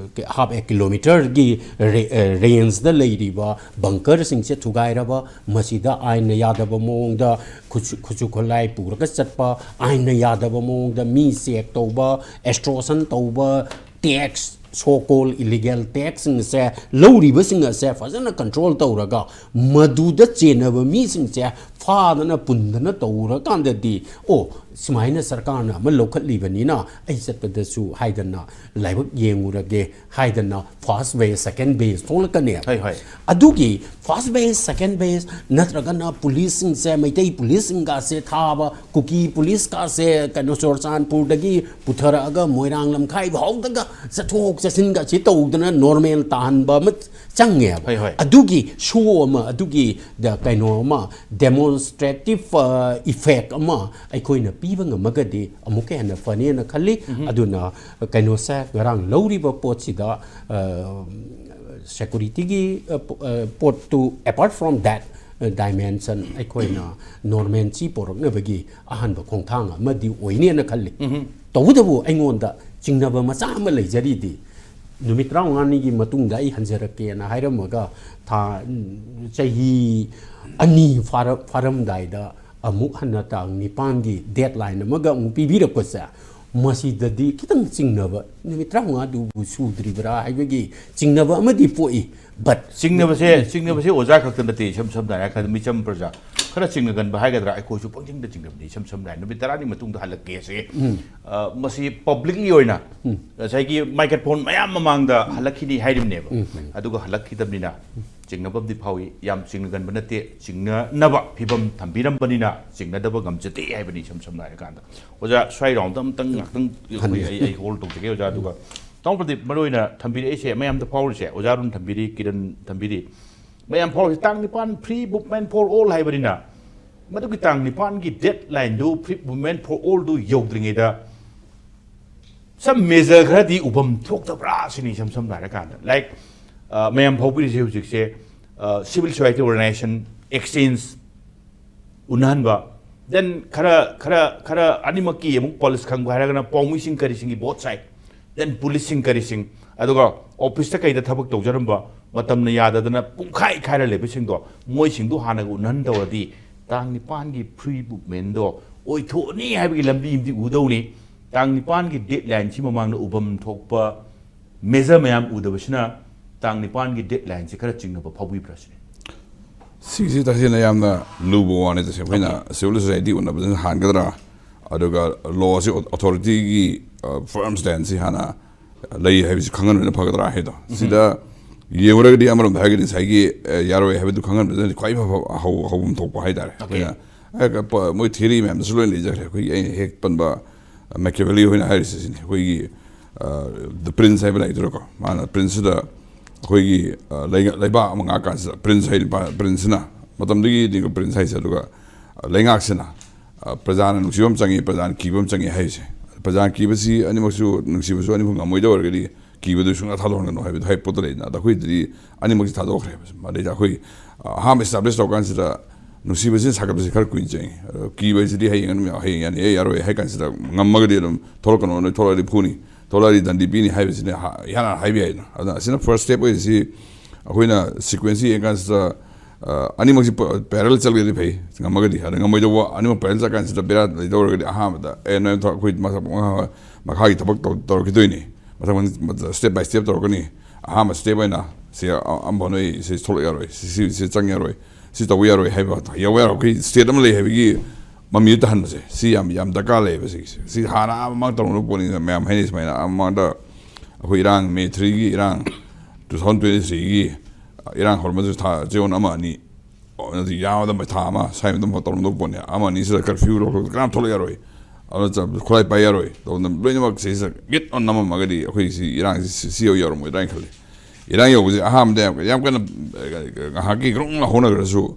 half a kilometreꯒꯤ ꯔꯦ-, ꯑ, rangeꯗ ꯂꯩꯔꯤꯕ bunkerꯁꯤꯡꯁꯦ ꯊꯨꯒꯥꯏꯔꯕ, ꯃꯁꯤꯗ ꯑꯥꯏꯟꯅ ꯌꯥꯗꯕ ꯃꯑꯣꯡꯗ ꯈꯨꯠꯁꯨ-, ꯈꯨꯠꯁꯨ ꯈꯨꯠꯂꯥꯏ ꯄꯨꯔꯒ ꯆꯠꯄ, ꯑꯥꯏꯟꯅ ꯌꯥꯗꯕ ꯃꯑꯣꯡꯗ ꯃꯤ check ꯇꯧꯕ, extortion ꯇꯧꯕ, tax so called illegal tax ꯁꯤꯡꯁꯦ ꯂꯧꯔꯤꯕꯁꯤꯡ ꯑꯁꯦ ꯐꯖꯅ control ꯇꯧꯔꯒ, ꯃꯗꯨꯗ ꯆꯦꯟꯅꯕ ꯃꯤꯁꯤꯡꯁꯦ ꯐꯥꯗꯅ ꯄꯨꯟꯗꯅ ꯇꯧꯔꯀꯥꯟꯗꯗꯤ, ꯑꯣ, ꯁꯨꯃꯥꯏꯅ ꯁꯔꯀꯥꯔꯅ ꯑꯃ ꯂꯧꯈꯠꯂꯤꯕꯅꯤꯅ ꯑꯩ ꯆꯠꯄꯗꯁꯨ ꯍꯥꯏꯗꯅ ꯂꯥꯏꯕꯛ ꯌꯦꯡꯉꯨꯔꯒꯦ ꯍꯥꯏꯗꯅ first batch, second batch ꯊꯣꯛꯂꯛꯀꯅꯦꯕ꯫ ꯍꯣꯏ, ꯍꯣꯏ꯫ ꯑꯗꯨꯒꯤ first batch, second batch ꯅꯠꯇ꯭ꯔꯒꯅ ꯄꯨꯂꯤꯁꯁꯤꯡꯁꯦ, ꯃꯩꯇꯩ ꯄꯨꯂꯤꯁꯁꯤꯡꯒꯁꯦ ꯊꯥꯕ, ꯀꯨꯀꯤ ꯄꯨꯂꯤꯁꯀꯁꯦ ꯀꯩꯅꯣ ꯆꯨꯔꯆꯥꯟꯄꯨꯔꯗꯒꯤ ꯄꯨꯊꯔꯛꯑꯒ ꯃꯣꯏꯔꯥꯡ ꯂꯝꯈꯥꯏ ꯐꯥꯎꯗꯒ ꯆꯠꯊꯣꯛ ꯆꯠꯁꯤꯟꯒꯁꯤ ꯇꯧꯗꯅ normal ꯇꯥꯍꯟꯕ ꯑꯃ ꯆꯪꯉꯦꯕ꯫ ꯍꯣꯏ, ꯍꯣꯏ꯫ ꯑꯗꯨꯒꯤ show ꯑꯃ, ꯑꯗꯨꯒꯤ ꯗ-, ꯀꯩꯅꯣ ꯑꯃ, demonstrative, ꯑ, effect ꯑꯃ ꯑꯩꯈꯣꯏꯅ ꯄꯤꯕ ꯉꯝꯃꯒꯗꯤ ꯑꯃꯨꯛꯀ ꯍꯦꯟꯅ ꯐꯅꯦꯅ ꯈꯜꯂꯤ꯫ ꯑꯗꯨꯅ ꯀꯩꯅꯣꯁꯦ, ꯉꯔꯥꯡ ꯂꯧꯔꯤꯕ ꯄꯣꯠꯁꯤꯗ, ꯑ, security ꯒꯤ, ꯑ, ꯄꯣ-, ꯑ, ꯄꯣꯠꯇꯨ, apart from that, ꯑ, dimension, ꯑꯩꯈꯣꯏꯅ normalcy ꯄꯣꯔꯛꯅꯕꯒꯤ ꯑꯍꯥꯟꯕ ꯈꯣꯡꯊꯥꯡ ꯑꯃꯗꯤ ꯑꯣꯏꯅꯦꯅ ꯈꯜꯂꯤ꯫ ꯇꯧꯕꯇꯕꯨ ꯑꯩꯉꯣꯟꯗ ꯆꯤꯡꯅꯕ ꯃꯆꯥ ꯑꯃ ꯂꯩꯖꯔꯤꯗꯤ, ꯅꯨꯃꯤꯠ ꯇꯔꯥꯃꯉꯥꯅꯤꯒꯤ ꯃꯇꯨꯡꯗ ꯑꯩ ꯍꯟꯖꯔꯛꯀꯦꯅ ꯍꯥꯏꯔꯝꯃꯒ, ꯊꯥ, ꯆꯍꯤ ꯑꯅꯤ ꯐꯥꯔ-, ꯐꯥꯔꯝꯗꯥꯏꯗ ꯑꯃꯨꯛ ꯍꯟꯅ ꯇꯥꯡ ꯅꯤꯄꯥꯟꯒꯤ deadline ꯑꯃꯒ ꯑꯃꯨꯛ ꯄꯤꯕꯤꯔꯛꯄꯁꯦ, ꯃꯁꯤꯗꯗꯤ ꯈꯤꯇꯪ ꯆꯤꯡꯅꯕ, ꯅꯨꯃꯤꯠ ꯇꯔꯥꯃꯉꯥꯗꯨꯕꯨ ꯁꯨꯗ꯭ꯔꯤꯕ꯭ꯔꯥ ꯍꯥꯏꯕꯒꯤ ꯆꯤꯡꯅꯕ ꯑꯃꯗꯤ ꯄꯣꯛꯏ꯫ But ꯆꯤꯡꯅꯕꯁꯦ, ꯆꯤꯡꯅꯕꯁꯦ ꯑꯣꯖꯥ ꯈꯛꯇ ꯅꯠꯇꯦ, ꯏꯁꯝ ꯁꯝꯅ ꯍꯥꯏꯔꯀꯥꯟꯗ ꯃꯤꯆꯝ ꯄ꯭ꯔꯖꯥ ꯈꯔ ꯆꯤꯡꯅꯒꯟꯕ ꯍꯥꯏꯒꯗ꯭ꯔꯥ, ꯑꯩꯈꯣꯏꯁꯨ ꯄꯪꯆꯤꯡꯗ ꯆꯤꯡꯅꯕꯅꯤ꯫ ꯏꯁꯝ ꯁꯝꯅ ꯍꯥꯏꯔ ꯅꯨꯃꯤꯠ ꯇꯔꯥꯅꯤ ꯃꯇꯨꯡꯗ ꯍꯜꯂꯛꯀꯦ ꯁꯤ, ꯑ, ꯃꯁꯤ publicly ꯑꯣꯏꯅ ꯉꯁꯥꯏꯒꯤ microphone ꯃꯌꯥꯝ ꯃꯃꯥꯡꯗ ꯍꯜꯂꯛꯈꯤꯅꯤ ꯍꯥꯏꯔꯤꯕꯅꯦꯕ꯫ ꯑꯗꯨꯒ ꯍꯜꯂꯛꯈꯤꯗꯕꯅꯤꯅ ꯆꯤꯡꯅꯕꯝꯗꯤ ꯐꯥꯎꯏ꯫ ꯌꯥꯝ ꯆꯤꯡꯅꯒꯟꯕ ꯅꯠꯇꯦ, ꯆꯤꯡꯅꯅꯕ ꯐꯤꯕꯝ ꯊꯝꯕꯤꯔꯝꯕꯅꯤꯅ ꯆꯤꯡꯅꯗꯕ ꯉꯝꯖꯗꯦ ꯍꯥꯏꯕꯅꯤ, ꯏꯁꯝ ꯁꯝꯅ ꯍꯥꯏꯔꯀꯥꯟꯗ꯫ ꯑꯣꯖꯥ, ꯁ꯭ꯋꯥꯏ round ꯑꯝꯇꯪ ꯉꯥꯛꯇꯪ ꯑꯩꯈꯣꯏ, ꯑꯩ, ꯑꯩ hold ꯇꯧꯖꯒꯦ ꯑꯣꯖꯥ꯫ ꯑꯗꯨꯒ ꯇꯥꯃꯣ ꯄ꯭ꯔꯗꯤꯞ, ꯃꯔꯨ ꯑꯣꯏꯅ ꯊꯝꯕꯤꯔꯛꯏꯁꯦ, ꯃꯌꯥꯝꯗ ꯐꯥꯎꯔꯤꯁꯦ, ꯑꯣꯖꯥ ꯑꯔꯨꯟ ꯊꯝꯕꯤꯔꯤ, ꯀꯤꯔꯟ ꯊꯝꯕꯤꯔꯤ, ꯃꯌꯥꯝ ꯐꯥꯎꯔꯤꯁꯦ ꯇꯥꯡ ꯅꯤꯄꯥꯟ free movement for all ꯍꯥꯏꯕꯅꯤꯅ, ꯃꯗꯨꯒꯤ ꯇꯥꯡ ꯅꯤꯄꯥꯟꯒꯤ deadline do, free movement for all ꯗꯨ ꯌꯧꯗ꯭ꯔꯤꯉꯩꯗ some measure ꯈꯔꯗꯤ ꯎꯐꯝ ꯊꯣꯛꯇꯕ꯭ꯔꯥ ꯁꯤꯅꯤ, ꯏꯁꯝ ꯁꯝꯅ ꯍꯥꯏꯔꯀꯥꯟꯗ꯫ Like, ꯑ, ꯃꯌꯥꯝ ꯐꯥꯎꯕꯤꯔꯤꯁꯦ ꯍꯧꯖꯤꯛꯁꯦ, ꯑ, civil society organization, exchange ꯎꯅꯍꯟꯕ, then ꯈꯔ, ꯈꯔ, ꯈꯔ ꯑꯅꯤꯃꯛꯀꯤ ꯑꯃꯨꯛ pulse ꯈꯪꯕ ꯍꯥꯏꯔꯒꯅ ꯄꯥꯎꯃꯤꯁꯤꯡ ꯀꯔꯤꯁꯤꯡꯒꯤ both side, then ꯄꯨꯂꯤꯁꯁꯤꯡ ꯀꯔꯤꯁꯤꯡ, ꯑꯗꯨꯒ ꯑꯣꯐꯤꯁꯇ ꯀꯩꯗ ꯊꯕꯛ ꯇꯧꯖꯔꯝꯕ, ꯃꯇꯝꯅ ꯌꯥꯗꯗꯅ ꯄꯨꯡꯈꯥꯏ ꯈꯥꯏꯔ ꯂꯩꯕꯁꯤꯡꯗꯣ, ꯃꯣꯏꯁꯤꯡꯗꯣ ꯍꯥꯟꯅꯒ ꯎꯅꯍꯟ ꯇꯧꯔꯗꯤ ꯇꯥꯡ ꯅꯤꯄꯥꯟꯒꯤ free movementꯗꯣ ꯑꯣꯏꯊꯣꯛꯑꯅꯤ ꯍꯥꯏꯕꯒꯤ ꯂꯝꯕꯤ ꯑꯃꯗꯤ ꯎꯗꯧꯅꯤ꯫ ꯇꯥꯡ ꯅꯤꯄꯥꯟꯒꯤ deadlineꯁꯤ ꯃꯃꯥꯡꯗ ꯎꯐꯝ ꯊꯣꯛꯄ ꯃꯦꯖꯔ ꯃꯌꯥꯝ ꯎꯗꯕꯁꯤꯅ ꯇꯥꯡ ꯅꯤꯄꯥꯟꯒꯤ ꯗꯦꯠ ꯂꯥꯏꯟꯁꯦ ꯈꯔ ꯆꯤꯡꯅꯕ ꯐꯥꯎꯕꯤꯕ꯭ꯔꯥ ꯁꯤꯅꯤ꯫ ꯁꯤꯒꯤꯁꯤ ꯇꯁꯦꯡꯅ ꯌꯥꯝꯅ ꯂꯨꯕ ꯋꯥꯅꯤ꯫ ꯇꯁꯦꯡꯅ ꯑꯩꯈꯣꯏꯅ ꯁꯤꯚꯤꯜ ꯁꯣꯁꯥꯏꯇꯤ ꯎꯅꯕꯗꯅ ꯍꯥꯟꯒꯗ꯭ꯔꯥ, ꯑꯗꯨꯒ ꯂꯣꯁꯤ ꯑꯣꯊꯣꯔꯤꯇꯤꯒꯤ ꯐꯥꯔꯝ ꯁ꯭ꯇꯦꯟꯁꯤ ꯍꯥꯟꯅ ꯂꯩ ꯍꯥꯏꯕꯁꯤ ꯈꯪꯍꯟꯕꯅ ꯐꯒꯗ꯭ꯔꯥ ꯍꯥꯏꯗꯣ꯫ ꯁꯤꯗ ꯌꯦꯡꯉꯨꯔꯒꯗꯤ ꯑꯃꯔꯣꯝꯗ ꯍꯥꯏꯔꯒꯗꯤ ꯉꯁꯥꯏꯒꯤ ꯑ, ꯌꯥꯔꯣꯏ ꯍꯥꯏꯕꯗꯨ ꯈꯪꯍꯟꯕꯗꯨꯅꯗꯤ ꯈ꯭ꯋꯥꯏ ꯐꯕ ꯍꯧ- ꯍꯧꯐꯝ ꯊꯣꯛꯄ ꯍꯥꯏꯇꯥꯔꯦ꯫ ꯑꯩꯈꯣꯏꯅ ꯍꯦꯛ ꯄ- ꯃꯣꯏ ꯊꯤꯑꯣꯔꯤ ꯃꯌꯥꯝꯗꯁꯨ ꯂꯣꯏ ꯂꯩꯖꯈ꯭ꯔꯦ꯫ ꯑꯩꯈꯣꯏꯒꯤ ꯑꯩꯅ ꯍꯦꯛ ꯄꯟꯕ ꯃꯦꯀꯤꯌꯥꯚꯦꯂꯤ ꯍꯣꯏꯅ ꯍꯥꯏꯔꯤꯁꯦ ꯁꯤꯅꯤ꯫ ꯑꯩꯈꯣꯏꯒꯤ ꯗ ꯄ꯭ꯔꯤꯟꯁ ꯍꯥꯏꯕ ꯂꯥꯏꯔꯤꯛꯇꯨꯗꯀꯣ, ꯃꯥꯅ ꯄ꯭ꯔꯤꯟꯁꯁꯤꯗ ꯑꯩꯈꯣꯏꯒꯤ ꯑ, ꯂꯩꯉ- ꯂꯩꯕꯥꯛ ꯑꯃ ꯉꯥꯛ ꯀꯥꯟꯁꯤꯗ ꯄ꯭ꯔꯤꯟꯁ ꯍꯥꯏ ꯄ꯭ꯔꯤꯟꯁꯁꯤꯅ ꯃꯇꯝꯗꯨꯒꯤ ꯄ꯭ꯔꯤꯟꯁ ꯍꯥꯏꯁꯦ, ꯑꯗꯨꯒ ꯑ, ꯂꯩꯉꯥꯛꯁꯤꯅ ꯑ, ꯄ꯭ꯔꯖꯥꯅ ꯅꯨꯡꯁꯤꯕ ꯑꯃ ꯆꯪꯉꯤ, ꯄ꯭ꯔꯖꯥꯅ ꯀꯤꯕ ꯑꯃ ꯆꯪꯉꯤ ꯍꯥꯏꯔꯤꯁꯦ꯫ ꯄ꯭ꯔꯖꯥꯅ ꯀꯤꯕꯁꯤ ꯑꯅꯤꯃꯛꯁꯨ, ꯅꯨꯡꯁꯤꯕꯁꯨ ꯑꯅꯤꯃꯛ ꯉꯝꯃꯣꯏꯗꯧ ꯑꯣꯏꯔꯒꯗꯤ ꯀꯤꯕꯗꯨ ꯁꯨꯡꯌꯥ ꯊꯥꯗꯣꯛꯍꯟꯒꯅꯨ ꯍꯥꯏꯕꯗꯨ ꯍꯥꯏꯕ ꯄꯣꯠꯇ ꯂꯩꯗꯅ꯫ ꯑꯗ ꯑꯩꯈꯣꯏꯗꯗꯤ ꯑꯅꯤꯃꯛꯁꯤ ꯊꯥꯗꯣꯛꯈ꯭ꯔꯦꯕ꯫ ꯑꯗꯩꯗ ꯑꯩꯈꯣꯏ ꯑ, ꯑꯍꯥꯟꯕ establish ꯇꯧꯔꯀꯥꯟꯁꯤꯗ ꯅꯨꯡꯁꯤꯕꯁꯤꯅ ꯁꯥꯒꯠꯄꯁꯤ ꯈꯔ ꯀꯨꯏꯅ ꯆꯪꯉꯤ꯫ ꯑꯗꯣ ꯀꯤꯕ ꯍꯥꯏꯁꯤꯗꯤ ꯍꯌꯦꯡ ꯑꯗꯨꯝ ꯌꯥ-, ꯍꯌꯦꯡ ꯌꯥꯅꯤ, ꯑꯦ ꯌꯥꯔꯣꯏ ꯍꯥꯏ ꯀꯥꯟꯁꯤꯗ ꯉꯝꯃꯒꯗꯤ ꯑꯗꯨꯝ ꯊꯣꯛꯂꯛꯀꯅꯣ, ꯅꯣꯏ ꯊꯣꯛꯂꯛꯑꯗꯤ ꯐꯨꯅꯤ, ꯊꯣꯛꯂꯛꯑꯗꯤ ꯗꯟꯗꯤ ꯄꯤꯅꯤ ꯍꯥꯏꯕꯁꯤꯅ ꯍꯥ-, ꯏꯍꯥꯟ ꯍꯥꯟꯅ ꯍꯥꯏꯕ ꯌꯥꯏꯗꯅ꯫ ꯑꯗꯨꯅ ꯑꯁꯤꯅ first step ꯑꯣꯏꯔꯤꯁꯤ ꯑꯩꯈꯣꯏꯅ sequence ꯌꯦꯡꯉꯀꯥꯟꯁꯤꯗ ꯑ, ꯑꯅꯤꯃꯛꯁꯤ ꯄ- parallel ꯆꯠꯂꯒꯗꯤ ꯐꯩ, ꯉꯝꯃꯒꯗꯤ꯫ ꯑꯗ ꯉꯝꯃꯣꯏꯗꯧꯕ, ꯑꯅꯤꯃꯛ parallel ꯆꯠꯀꯥꯟꯁꯤꯗ ꯕꯦꯔꯥ ꯂꯩꯗꯧꯔꯒꯗꯤ ꯑꯍꯥꯟꯕꯗ ꯑꯦ ꯅꯣꯏ ꯊ- ꯑꯩꯈꯣꯏ ꯃꯊꯛ ꯃꯈꯥ- ꯃꯈꯥꯒꯤ ꯊꯕꯛ ꯇꯧ- ꯇꯧꯔꯛꯈꯤꯗꯣꯏꯅꯤ, ꯃꯊꯪ ꯃꯊꯪ step by step ꯇꯧꯔꯛꯀꯅꯤ꯫ ꯑꯍꯥꯟꯕ step ꯑꯣꯏꯅ ꯁꯤ ꯑ- ꯑꯃ ꯅꯣꯏ ꯁꯤ ꯊꯣꯛꯂꯛ ꯌꯥꯔꯣꯏ, ꯁꯤ ꯁꯤ- ꯁꯤ ꯆꯪ ꯌꯥꯔꯣꯏ, ꯁꯤ ꯇꯧꯕ ꯌꯥꯔꯣꯏ ꯍꯥꯏꯕ ꯌꯥꯎꯕ ꯌꯥꯔꯣꯏ꯫ ꯑꯩꯈꯣꯏ state ꯑꯃ ꯂꯩ ꯍꯥꯏꯕꯒꯤ ꯃꯃꯤ ꯇꯥꯍꯟꯕꯁꯦ ꯁꯤ ꯌꯥꯝ ꯌꯥꯝ ꯗꯔꯀꯥꯔ ꯂꯩꯌꯦꯕ꯫ ꯁꯤꯒꯤꯁꯦ ꯁꯤ ꯍꯥꯟꯅ ꯑꯥ ꯃꯃꯥꯡ ꯇꯧꯔꯝꯕ ꯄꯣꯠꯅꯤꯅ ꯃꯌꯥꯝ ꯍꯥꯏꯅꯩ ꯁꯨꯃꯥꯏꯅ꯫ ꯑꯥ ꯃꯃꯥꯡꯗ ꯑꯩꯈꯣꯏ ꯏꯔꯥꯡ ꯃꯦ ꯊ꯭ꯔꯤꯒꯤ ꯏꯔꯥꯡ, ꯇꯨ ꯊꯥꯎꯖꯟ ꯇ꯭ꯋꯦꯟꯇꯤ ꯊ꯭ꯔꯤꯒꯤ ꯏꯔꯥꯡ ꯍꯧꯔꯝꯕꯁꯨ ꯊꯥ ꯆꯌꯣꯜ ꯑꯃ ꯑꯅꯤ ꯑꯣ, ꯑꯗꯨ ꯌꯥꯝꯃꯗ ꯊꯥ ꯑꯃ ꯁ꯭ꯋꯥꯏ ꯃꯇꯝ ꯇꯧꯔꯝꯗꯧ ꯄꯣꯠꯅꯦ꯫ ꯑꯃ ꯑꯅꯤꯁꯤꯗ curfew ꯂꯧꯊꯣꯛ ꯀꯅꯥꯝ ꯊꯣꯛꯂꯛ ꯌꯥꯔꯣꯏ, ꯑꯗꯨꯅ ꯆ- ꯈꯨꯠꯂꯥꯏ ꯄꯥꯏ ꯌꯥꯔꯣꯏ꯫ ꯇꯧꯗꯅ ꯂꯣꯏꯅꯃꯛ ꯁꯤꯁꯤꯗ ꯒꯤꯠ ꯑꯣꯟ ꯅꯝꯃꯝꯃꯒꯗꯤ ꯑꯩꯈꯣꯏ ꯁꯤ ꯏꯔꯥꯡꯁꯤ ꯁꯤ- ꯁꯤ ꯌꯧ ꯌꯧꯔꯝꯃꯣꯏꯗ꯭ꯔꯥ ꯍꯥꯏꯅ ꯈꯜꯂꯤ꯫ ꯏꯔꯥꯡ ꯌꯧꯕꯁꯦ ꯑꯍꯥꯟꯕꯗ ꯌꯥꯝ ꯌꯥꯝ ꯀꯟꯅ ꯑ, ꯉꯥꯏꯍꯥꯛꯀꯤ ꯒ꯭ꯔꯨꯡ ꯂꯥꯎ ꯍꯧꯅꯈ꯭ꯔꯁꯨ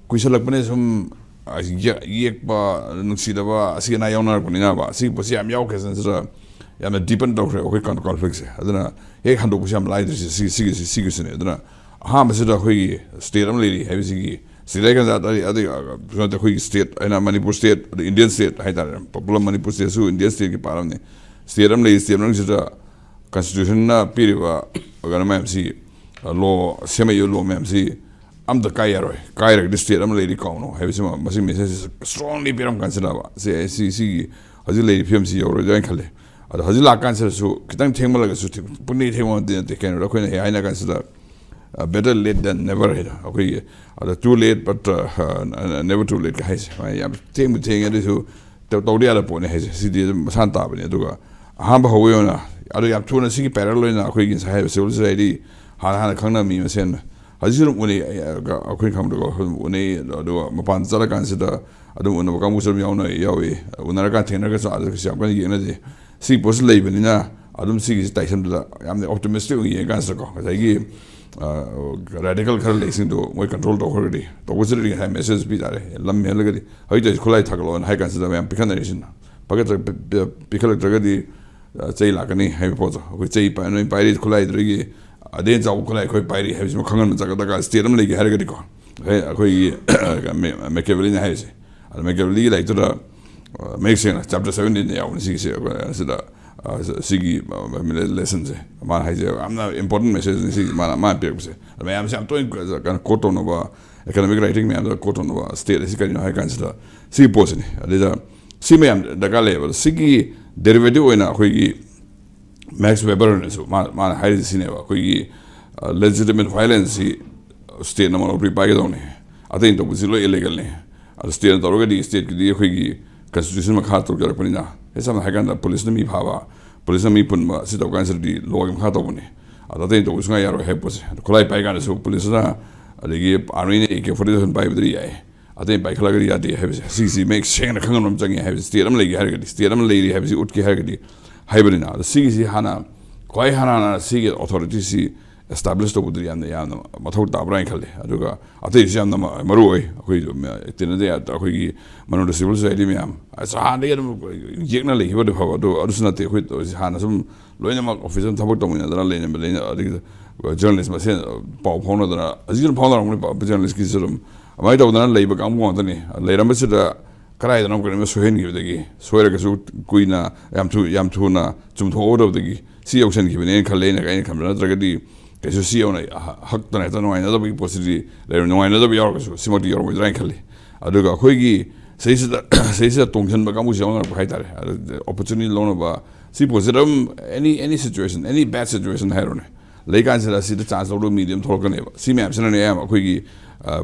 ꯀꯨꯏꯁꯜꯂꯛꯄꯅꯦ ꯁꯨꯝ ꯑ, ꯌꯦ- ꯌꯦꯛꯄ, ꯅꯨꯡꯁꯤꯗꯕ, ꯑꯁꯤ ꯑꯅꯥ ꯌꯥꯎꯅꯔꯛꯄꯅꯤꯅꯕ꯫ ꯑꯁꯤꯒꯤ ꯄꯣꯠꯁꯤ ꯌꯥꯝ ꯌꯥꯎꯈ꯭ꯔꯦ ꯁꯤꯗ ꯌꯥꯝꯅ deepen ꯇꯧꯈ꯭ꯔꯦ ꯑꯩꯈꯣꯏ ꯀꯟ- conflictꯁꯦ꯫ ꯑꯗꯨꯅ ꯍꯦꯛ ꯍꯟꯗꯣꯛꯄꯁꯤ ꯌꯥꯝ ꯂꯥꯏꯗ꯭ꯔꯤꯁꯦ ꯁꯤ- ꯁꯤꯒꯤꯁꯤ ꯁꯤꯒꯤꯁꯤꯅꯦ꯫ ꯑꯗꯨꯅ ꯑꯍꯥꯟꯕꯁꯤꯗ ꯑꯩꯈꯣꯏꯒꯤ state ꯑꯃ ꯂꯩꯔꯤ ꯍꯥꯏꯕꯁꯤꯒꯤ state ꯍꯥꯏ ꯀꯥꯟꯗ ꯑꯇꯩ ꯑꯇꯩ ꯑ, ꯀꯩꯅꯣ ꯇꯧ- ꯑꯩꯈꯣꯏꯒꯤ state ꯍꯥꯏꯅ ꯃꯅꯤꯄꯨꯔ state ꯑꯗꯩ Indian state ꯍꯥꯏꯇꯥꯔꯦ꯫ ꯄꯨꯂꯞ ꯃꯅꯤꯄꯨꯔ stateꯁꯨ Indian stateꯀꯤ part ꯑꯃꯅꯤ꯫ State ꯑꯃ ꯂꯩꯔꯤ, state ꯃꯅꯨꯡꯁꯤꯗ constitutionꯅ ꯄꯤꯔꯤꯕ ꯀꯩꯅꯣ ꯃꯌꯥꯝꯁꯤ, law, ꯁꯦꯝꯃꯛꯏꯕ law ꯃꯌꯥꯝꯁꯤ ꯑꯝꯇ ꯀꯥꯏ ꯌꯥꯔꯣꯏ꯫ ꯀꯥꯏꯔꯒꯗꯤ state ꯑꯃ ꯂꯩꯔꯤ ꯀꯥꯎꯅꯣ ꯍꯥꯏꯕꯁꯤꯃ ꯃꯁꯤ message strongly ꯄꯤꯔꯝ ꯀꯥꯟꯁꯤꯗꯕ ꯁꯤ ꯁꯤ- ꯁꯤꯒꯤ ꯍꯧꯖꯤꯛ ꯂꯩꯔꯤꯕ ꯐꯤꯕꯝꯁꯤ ꯌꯧꯔꯣꯏꯗ꯭ꯔꯥ ꯍꯥꯏꯅ ꯈꯜꯂꯤ꯫ ꯑꯗꯣ ꯍꯧꯖꯤꯛ ꯂꯥꯛꯀꯥꯟꯁꯤꯗꯁꯨ ꯈꯤꯇꯪ ꯊꯦꯡꯃꯜꯂꯒꯁꯨ ꯊꯦꯡ-, ꯄꯨꯡꯊꯦꯡ ꯊꯦꯡꯕ ꯅꯠꯇꯦ, ꯅꯠꯇꯦ꯫ ꯀꯩꯅꯣꯗ ꯑꯩꯈꯣꯏꯅ ꯍꯦꯛ ꯍꯥꯏꯅ ꯀꯥꯟꯁꯤꯗ, "Better late than never" ꯍꯥꯏꯗꯣ ꯑꯩꯈꯣꯏꯒꯤ꯫ ꯑꯗꯣ "Too late but, uh, uh, never too late" ꯀ ꯍꯥꯏꯁꯦ꯫ ꯃꯥ ꯌꯥꯝ ꯊꯦꯡꯕꯨ ꯊꯦꯡꯉꯦ, ꯑꯗꯨꯁꯨ ꯇꯧ-, ꯇꯧꯗ ꯌꯥꯗꯕ ꯄꯣꯠꯅꯤ ꯍꯥꯏꯁꯦ꯫ ꯁꯤꯗꯤ ꯑꯗꯨꯝ ꯃꯁꯥꯅ ꯇꯥꯕꯅꯤ꯫ ꯑꯗꯨꯒ ꯑꯍꯥꯟꯕ ꯍꯧꯕꯒꯤ ꯑꯣꯏꯅ, ꯑꯗꯣ ꯌꯥꯝ ꯊꯨꯅ ꯁꯤꯒꯤ parallel ꯑꯣꯏꯅ ꯑꯩꯈꯣꯏꯒꯤ ꯉꯁꯥꯏ ꯍꯥꯏꯕ civil society ꯍꯥꯟꯅ ꯍꯥꯟꯅ ꯈꯪꯅꯕ ꯃꯤ ꯃꯁꯦꯟ ꯍꯧꯖꯤꯛꯁꯨ ꯑꯗꯨꯝ ꯎꯅꯩ꯫ ꯑꯩ, ꯑꯩꯈꯣꯏꯅ ꯈꯪꯕꯗꯀꯣ ꯑꯗꯨꯝ ꯎꯅꯩ꯫ ꯑꯗꯣ, ꯑꯗꯨꯒ ꯃꯄꯥꯟ ꯆꯠꯂꯀꯥꯟꯁꯤꯗ ꯑꯗꯨꯝ ꯎꯅꯕ ꯀꯥꯡꯕꯨꯁꯨ ꯑꯗꯨꯝ ꯌꯥꯎꯅ, ꯌꯥꯎꯏ꯫ ꯎꯅꯔꯀꯥꯟ ꯊꯦꯡꯅꯔꯒꯁꯨ ꯑꯥꯗ ꯀꯩꯁꯨ ꯌꯥꯝ ꯀꯟꯅ ꯌꯦꯡꯅꯗꯦ꯫ ꯁꯤꯒꯤ ꯄꯣꯠꯁꯤ ꯂꯩꯕꯅꯤꯅ ꯑꯗꯨꯝ ꯁꯤꯒꯤꯁꯤ ꯇꯥꯏꯁꯟꯕꯗ ꯌꯥꯝꯅ optimistic ꯑꯣꯏꯅ ꯌꯦꯡꯉꯀꯥꯟꯁꯤꯗꯀꯣ, ꯉꯁꯥꯏꯒꯤ, ꯑ, radical ꯈꯔ ꯂꯩꯁꯤꯡꯗꯣ ꯃꯣꯏ control ꯇꯧꯈ꯭ꯔꯒꯗꯤ, ꯇꯧꯕꯁꯤꯗꯗꯤ ꯉꯁꯥꯏ message ꯄꯤ ꯇꯥꯔꯦ꯫ ꯂꯝ ꯍꯦꯜꯂꯒꯗꯤ ꯍꯧꯖꯤꯛꯇꯤ ꯈꯨꯠꯂꯥꯏ ꯊꯥꯒꯠꯂꯛꯑꯣꯅ ꯍꯥꯏ ꯀꯥꯟꯁꯤꯗ ꯃꯌꯥꯝ ꯄꯤꯈꯠꯅꯔꯤꯁꯤꯅ, ꯄꯤꯈꯠꯂꯛ-, ꯄꯤ-, ꯄꯤꯈꯠꯂꯛꯇ꯭ꯔꯒꯗꯤ, ꯑ, ꯆꯩ ꯂꯥꯛꯀꯅꯤ ꯍꯥꯏꯕ ꯄꯣꯠꯇꯣ꯫ ꯑꯩꯈꯣꯏ ꯆꯩ ꯄꯥꯏ-, ꯅꯣꯏ ꯄꯥꯏꯔꯤ ꯈꯨꯠꯂꯥꯏꯗꯨꯗꯒꯤ ꯑꯗꯩ ꯍꯦꯟꯅ ꯆꯥꯎꯕ ꯈꯨꯠꯂꯥꯏ ꯑꯩꯈꯣꯏ ꯄꯥꯏꯔꯤ ꯍꯥꯏꯕꯁꯤꯃ ꯈꯪꯍꯟꯕ ꯆꯪꯒꯗ-, ꯗꯔꯀꯥꯔ꯫ State ꯑꯃ ꯂꯩꯒꯦ ꯍꯥꯏꯔꯒꯗꯤꯀꯣ, ꯑꯩꯈꯣꯏ, ꯑꯩꯈꯣꯏꯒꯤ ꯃꯦ-, ꯃꯦꯀꯦꯕꯦꯂꯤꯅ ꯍꯥꯏꯔꯤꯁꯦ꯫ ꯑꯗ ꯃꯦꯀꯦꯕꯦꯂꯤꯒꯤ ꯂꯥꯏꯔꯤꯛꯇꯨꯗ, ꯑ, ꯃꯌꯦꯛ ꯁꯦꯡꯅ chapter seventeen ꯗ ꯌꯥꯎꯕꯅꯤ ꯁꯤꯒꯤꯁꯦ꯫ ꯑꯩꯈꯣꯏ ꯁꯤꯗ, ꯑ, ꯁꯤꯒꯤ, ꯑ, lesson ꯁꯦ ꯃꯥꯅ ꯍꯥꯏꯁꯦ ꯌꯥꯝꯅ important message ꯅꯤ ꯁꯤꯒꯤ ꯃꯥꯅ, ꯃꯥꯅ ꯄꯤꯔꯛꯄꯁꯦ꯫ ꯑꯗ ꯃꯌꯥꯝꯁꯦ ꯌꯥꯝ ꯇꯣꯏꯅ ꯀꯩꯅꯣ quote ꯇꯧꯅꯕ, academic writing ꯃꯌꯥꯝꯗ quote ꯇꯧꯅꯕ state ꯑꯁꯤ ꯀꯔꯤꯅꯣ ꯍꯥꯏ ꯀꯥꯟꯁꯤꯗ ꯁꯤꯒꯤ ꯄꯣꯠꯁꯤꯅꯤ꯫ ꯑꯗꯩꯗ ꯁꯤ ꯃꯌꯥꯝ ꯗꯔꯀꯥꯔ ꯂꯩꯌꯦꯕ꯫ ꯁꯤꯒꯤ derivative ꯑꯣꯏꯅ ꯑꯩꯈꯣꯏꯒꯤ Max Weberꯅꯁꯨ ꯃꯥ-, ꯃꯥꯅ ꯍꯥꯏꯔꯤꯁꯤ ꯁꯤꯅꯦꯕ, ꯑꯩꯈꯣꯏꯒꯤ, ꯑ, legitimate violence ꯁꯤ stateꯅ monopoly ꯄꯥꯏꯒꯗꯧꯅꯤ, ꯑꯇꯩꯅ ꯇꯧꯕꯁꯤ ꯂꯣꯏ illegalꯅꯤ꯫ ꯑꯗꯣ stateꯅ ꯇꯧꯔꯒꯗꯤ stateꯀꯤꯗꯤ ꯑꯩꯈꯣꯏꯒꯤ constitution ꯃꯈꯥ ꯇꯧꯖꯔꯛꯄꯅꯤꯅ, ꯍꯦ, ꯁꯝꯅ ꯍꯥꯏꯔꯀꯥꯟꯗ policeꯅ ꯃꯤ ꯐꯥꯕ, policeꯅ ꯃꯤ ꯄꯨꯟꯕ, ꯁꯤ ꯇꯧ ꯀꯥꯟꯁꯤꯗꯗꯤ lawꯒꯤ ꯃꯈꯥ ꯇꯧꯕꯅꯤ꯫ ꯑꯗꯣ ꯑꯇꯩꯅ ꯇꯧꯕ ꯁꯨꯡꯌꯥ ꯌꯥꯔꯣꯏ ꯍꯥꯏꯕ ꯄꯣꯠꯁꯦ꯫ ꯑꯗꯣ ꯈꯨꯠꯂꯥꯏ ꯄꯥꯏ ꯀꯥꯟꯗꯁꯨ policeꯅ, ꯑꯗꯒꯤ armyꯅ AK forty seven ꯄꯥꯏꯕꯗꯤ ꯌꯥꯏ, ꯑꯇꯩ ꯄꯥꯏꯈꯠꯂꯒꯗꯤ ꯌꯥꯗꯦ ꯍꯥꯏꯕꯁꯦ, ꯁꯤꯒꯤꯁꯤ ꯃꯌꯦꯛ ꯁꯦꯡꯅ ꯈꯪꯍꯟꯕ ꯑꯃ ꯆꯪꯉꯦ ꯍꯥꯏꯕꯁꯦ꯫ State ꯑꯃ ꯂꯩꯒꯦ ꯍꯥꯏꯔꯒꯗꯤ, state ꯑꯃ ꯂꯩꯔꯤ ꯍꯥꯏꯕꯁꯤ ꯎꯠꯀꯦ ꯍꯥꯏꯔꯒꯗꯤ ꯍꯥꯏꯕꯅꯤꯅ꯫ ꯑꯗꯣ ꯁꯤꯒꯤꯁꯤ ꯍꯥꯟꯅ, ꯈ꯭ꯋꯥꯏ ꯍꯥꯟꯅ ꯍꯥꯟꯅ ꯁꯤꯒꯤ authorityꯁꯤ establish ꯇꯧꯕꯗꯨꯗꯤ ꯌꯥꯝꯅ, ꯌꯥꯝꯅ ꯃꯊꯧ ꯇꯥꯕ꯭ꯔꯥ ꯍꯥꯏꯅ ꯈꯜꯂꯤ꯫ ꯑꯗꯨꯒ ꯑꯇꯩꯁꯨ ꯌꯥꯝꯅ ꯃ-, ꯃꯔꯨ ꯑꯣꯏ꯫ ꯑꯩꯈꯣꯏ ꯇꯤꯟꯅꯗ ꯌꯥ-, ꯑꯩꯈꯣꯏꯒꯤ ꯃꯅꯨꯡꯗ civil society ꯃꯌꯥꯝ, ꯑꯁ, ꯍꯥꯟꯅꯗꯒꯤ ꯑꯗꯨꯝ ꯌꯦꯛꯅ ꯂꯩꯈꯤꯕꯗꯤ ꯐꯕ, ꯑꯗꯨ, ꯑꯗꯨꯁꯨ ꯅꯠꯇꯦ꯫ ꯑꯩꯈꯣꯏ ꯍꯥꯟꯅ ꯁꯨꯝ ꯂꯣꯏꯅꯃꯛ office ꯑꯃ ꯊꯕꯛ ꯇꯧꯃꯤꯟꯅꯗꯅ ꯂꯩꯅꯕ, ꯂꯩꯅ-, ꯑꯗꯒꯤ journalist ꯃꯁꯦꯟ ꯄꯥꯎ ꯐꯥꯎꯅꯗꯅ, ꯍꯧꯖꯤꯛꯁꯨ ꯐꯥꯎꯅꯔꯝꯒꯅꯤ, journalistꯀꯤꯁꯨ ꯑꯗꯨꯝ ꯑꯗꯨꯃꯥꯏꯅ ꯇꯧꯗꯅ ꯂꯩꯕ ꯀꯥꯡꯕꯨ ꯉꯥꯛꯇꯅꯤ꯫ ꯂꯩꯔꯝꯕꯁꯤꯗ ꯀꯗꯥꯏꯗꯅꯣ ꯀꯩꯅꯣꯝꯃ ꯁꯣꯏꯍꯟꯈꯤꯕꯗꯒꯤ, ꯁꯣꯏꯔꯒꯁꯨ ꯀꯨꯏꯅ, ꯌꯥꯝ ꯊꯨ-, ꯌꯥꯝ ꯊꯨꯅ ꯆꯨꯝꯊꯣꯛꯍꯧꯗꯕꯗꯒꯤ ꯁꯤ ꯌꯧꯁꯟꯈꯤꯕꯅꯦꯅ ꯈꯜꯂꯦ ꯑꯩꯅ, ꯑꯩꯅ ꯈꯟꯕ꯫ ꯅꯠꯇ꯭ꯔꯒꯗꯤ ꯀꯩꯁꯨ ꯁꯤ ꯌꯧꯅ ꯍ-, ꯍꯛꯇꯅ ꯍꯦꯛꯇ ꯅꯨꯡꯉꯥꯏꯅꯗꯕꯒꯤ ꯄꯣꯠꯁꯤꯗꯤ ꯂꯩꯔꯝ-, ꯅꯨꯡꯉꯥꯏꯅꯗꯕ ꯌꯥꯎꯔꯒꯁꯨ ꯁꯤꯃꯛꯇꯤ ꯌꯧꯔꯝꯃꯣꯏꯗ꯭ꯔꯥ ꯍꯥꯏꯅ ꯈꯜꯂꯤ꯫ ꯑꯗꯨꯒ ꯑꯩꯈꯣꯏꯒꯤ ꯁꯤꯗꯩꯁꯤꯗ, ꯁꯤꯗꯩꯁꯤꯗ ꯇꯣꯡꯁꯤꯟꯕ ꯀꯥꯡꯕꯨꯁꯤ ꯌꯥꯎꯅꯔꯛꯄ ꯍꯥꯏ ꯇꯥꯔꯦ꯫ ꯑꯗꯨ opportunity ꯂꯧꯅꯕ, ꯁꯤ ꯄꯣꯠꯁꯤꯗ ꯑꯗꯨꯝ any any situation, any bad situation ꯍꯥꯏꯔꯣꯅꯦ, ꯂꯩꯀꯥꯟꯁꯤꯗ ꯁꯤꯗ ꯆꯥꯟꯁ ꯂꯧꯔꯒ ꯃꯤꯗꯤ ꯑꯗꯨꯝ ꯊꯣꯛꯂꯛꯀꯅꯦꯕ꯫ ꯁꯤ ꯃꯌꯥꯝꯁꯤꯅꯅꯦ ꯑꯌꯥꯝꯕ ꯑꯩꯈꯣꯏꯒꯤ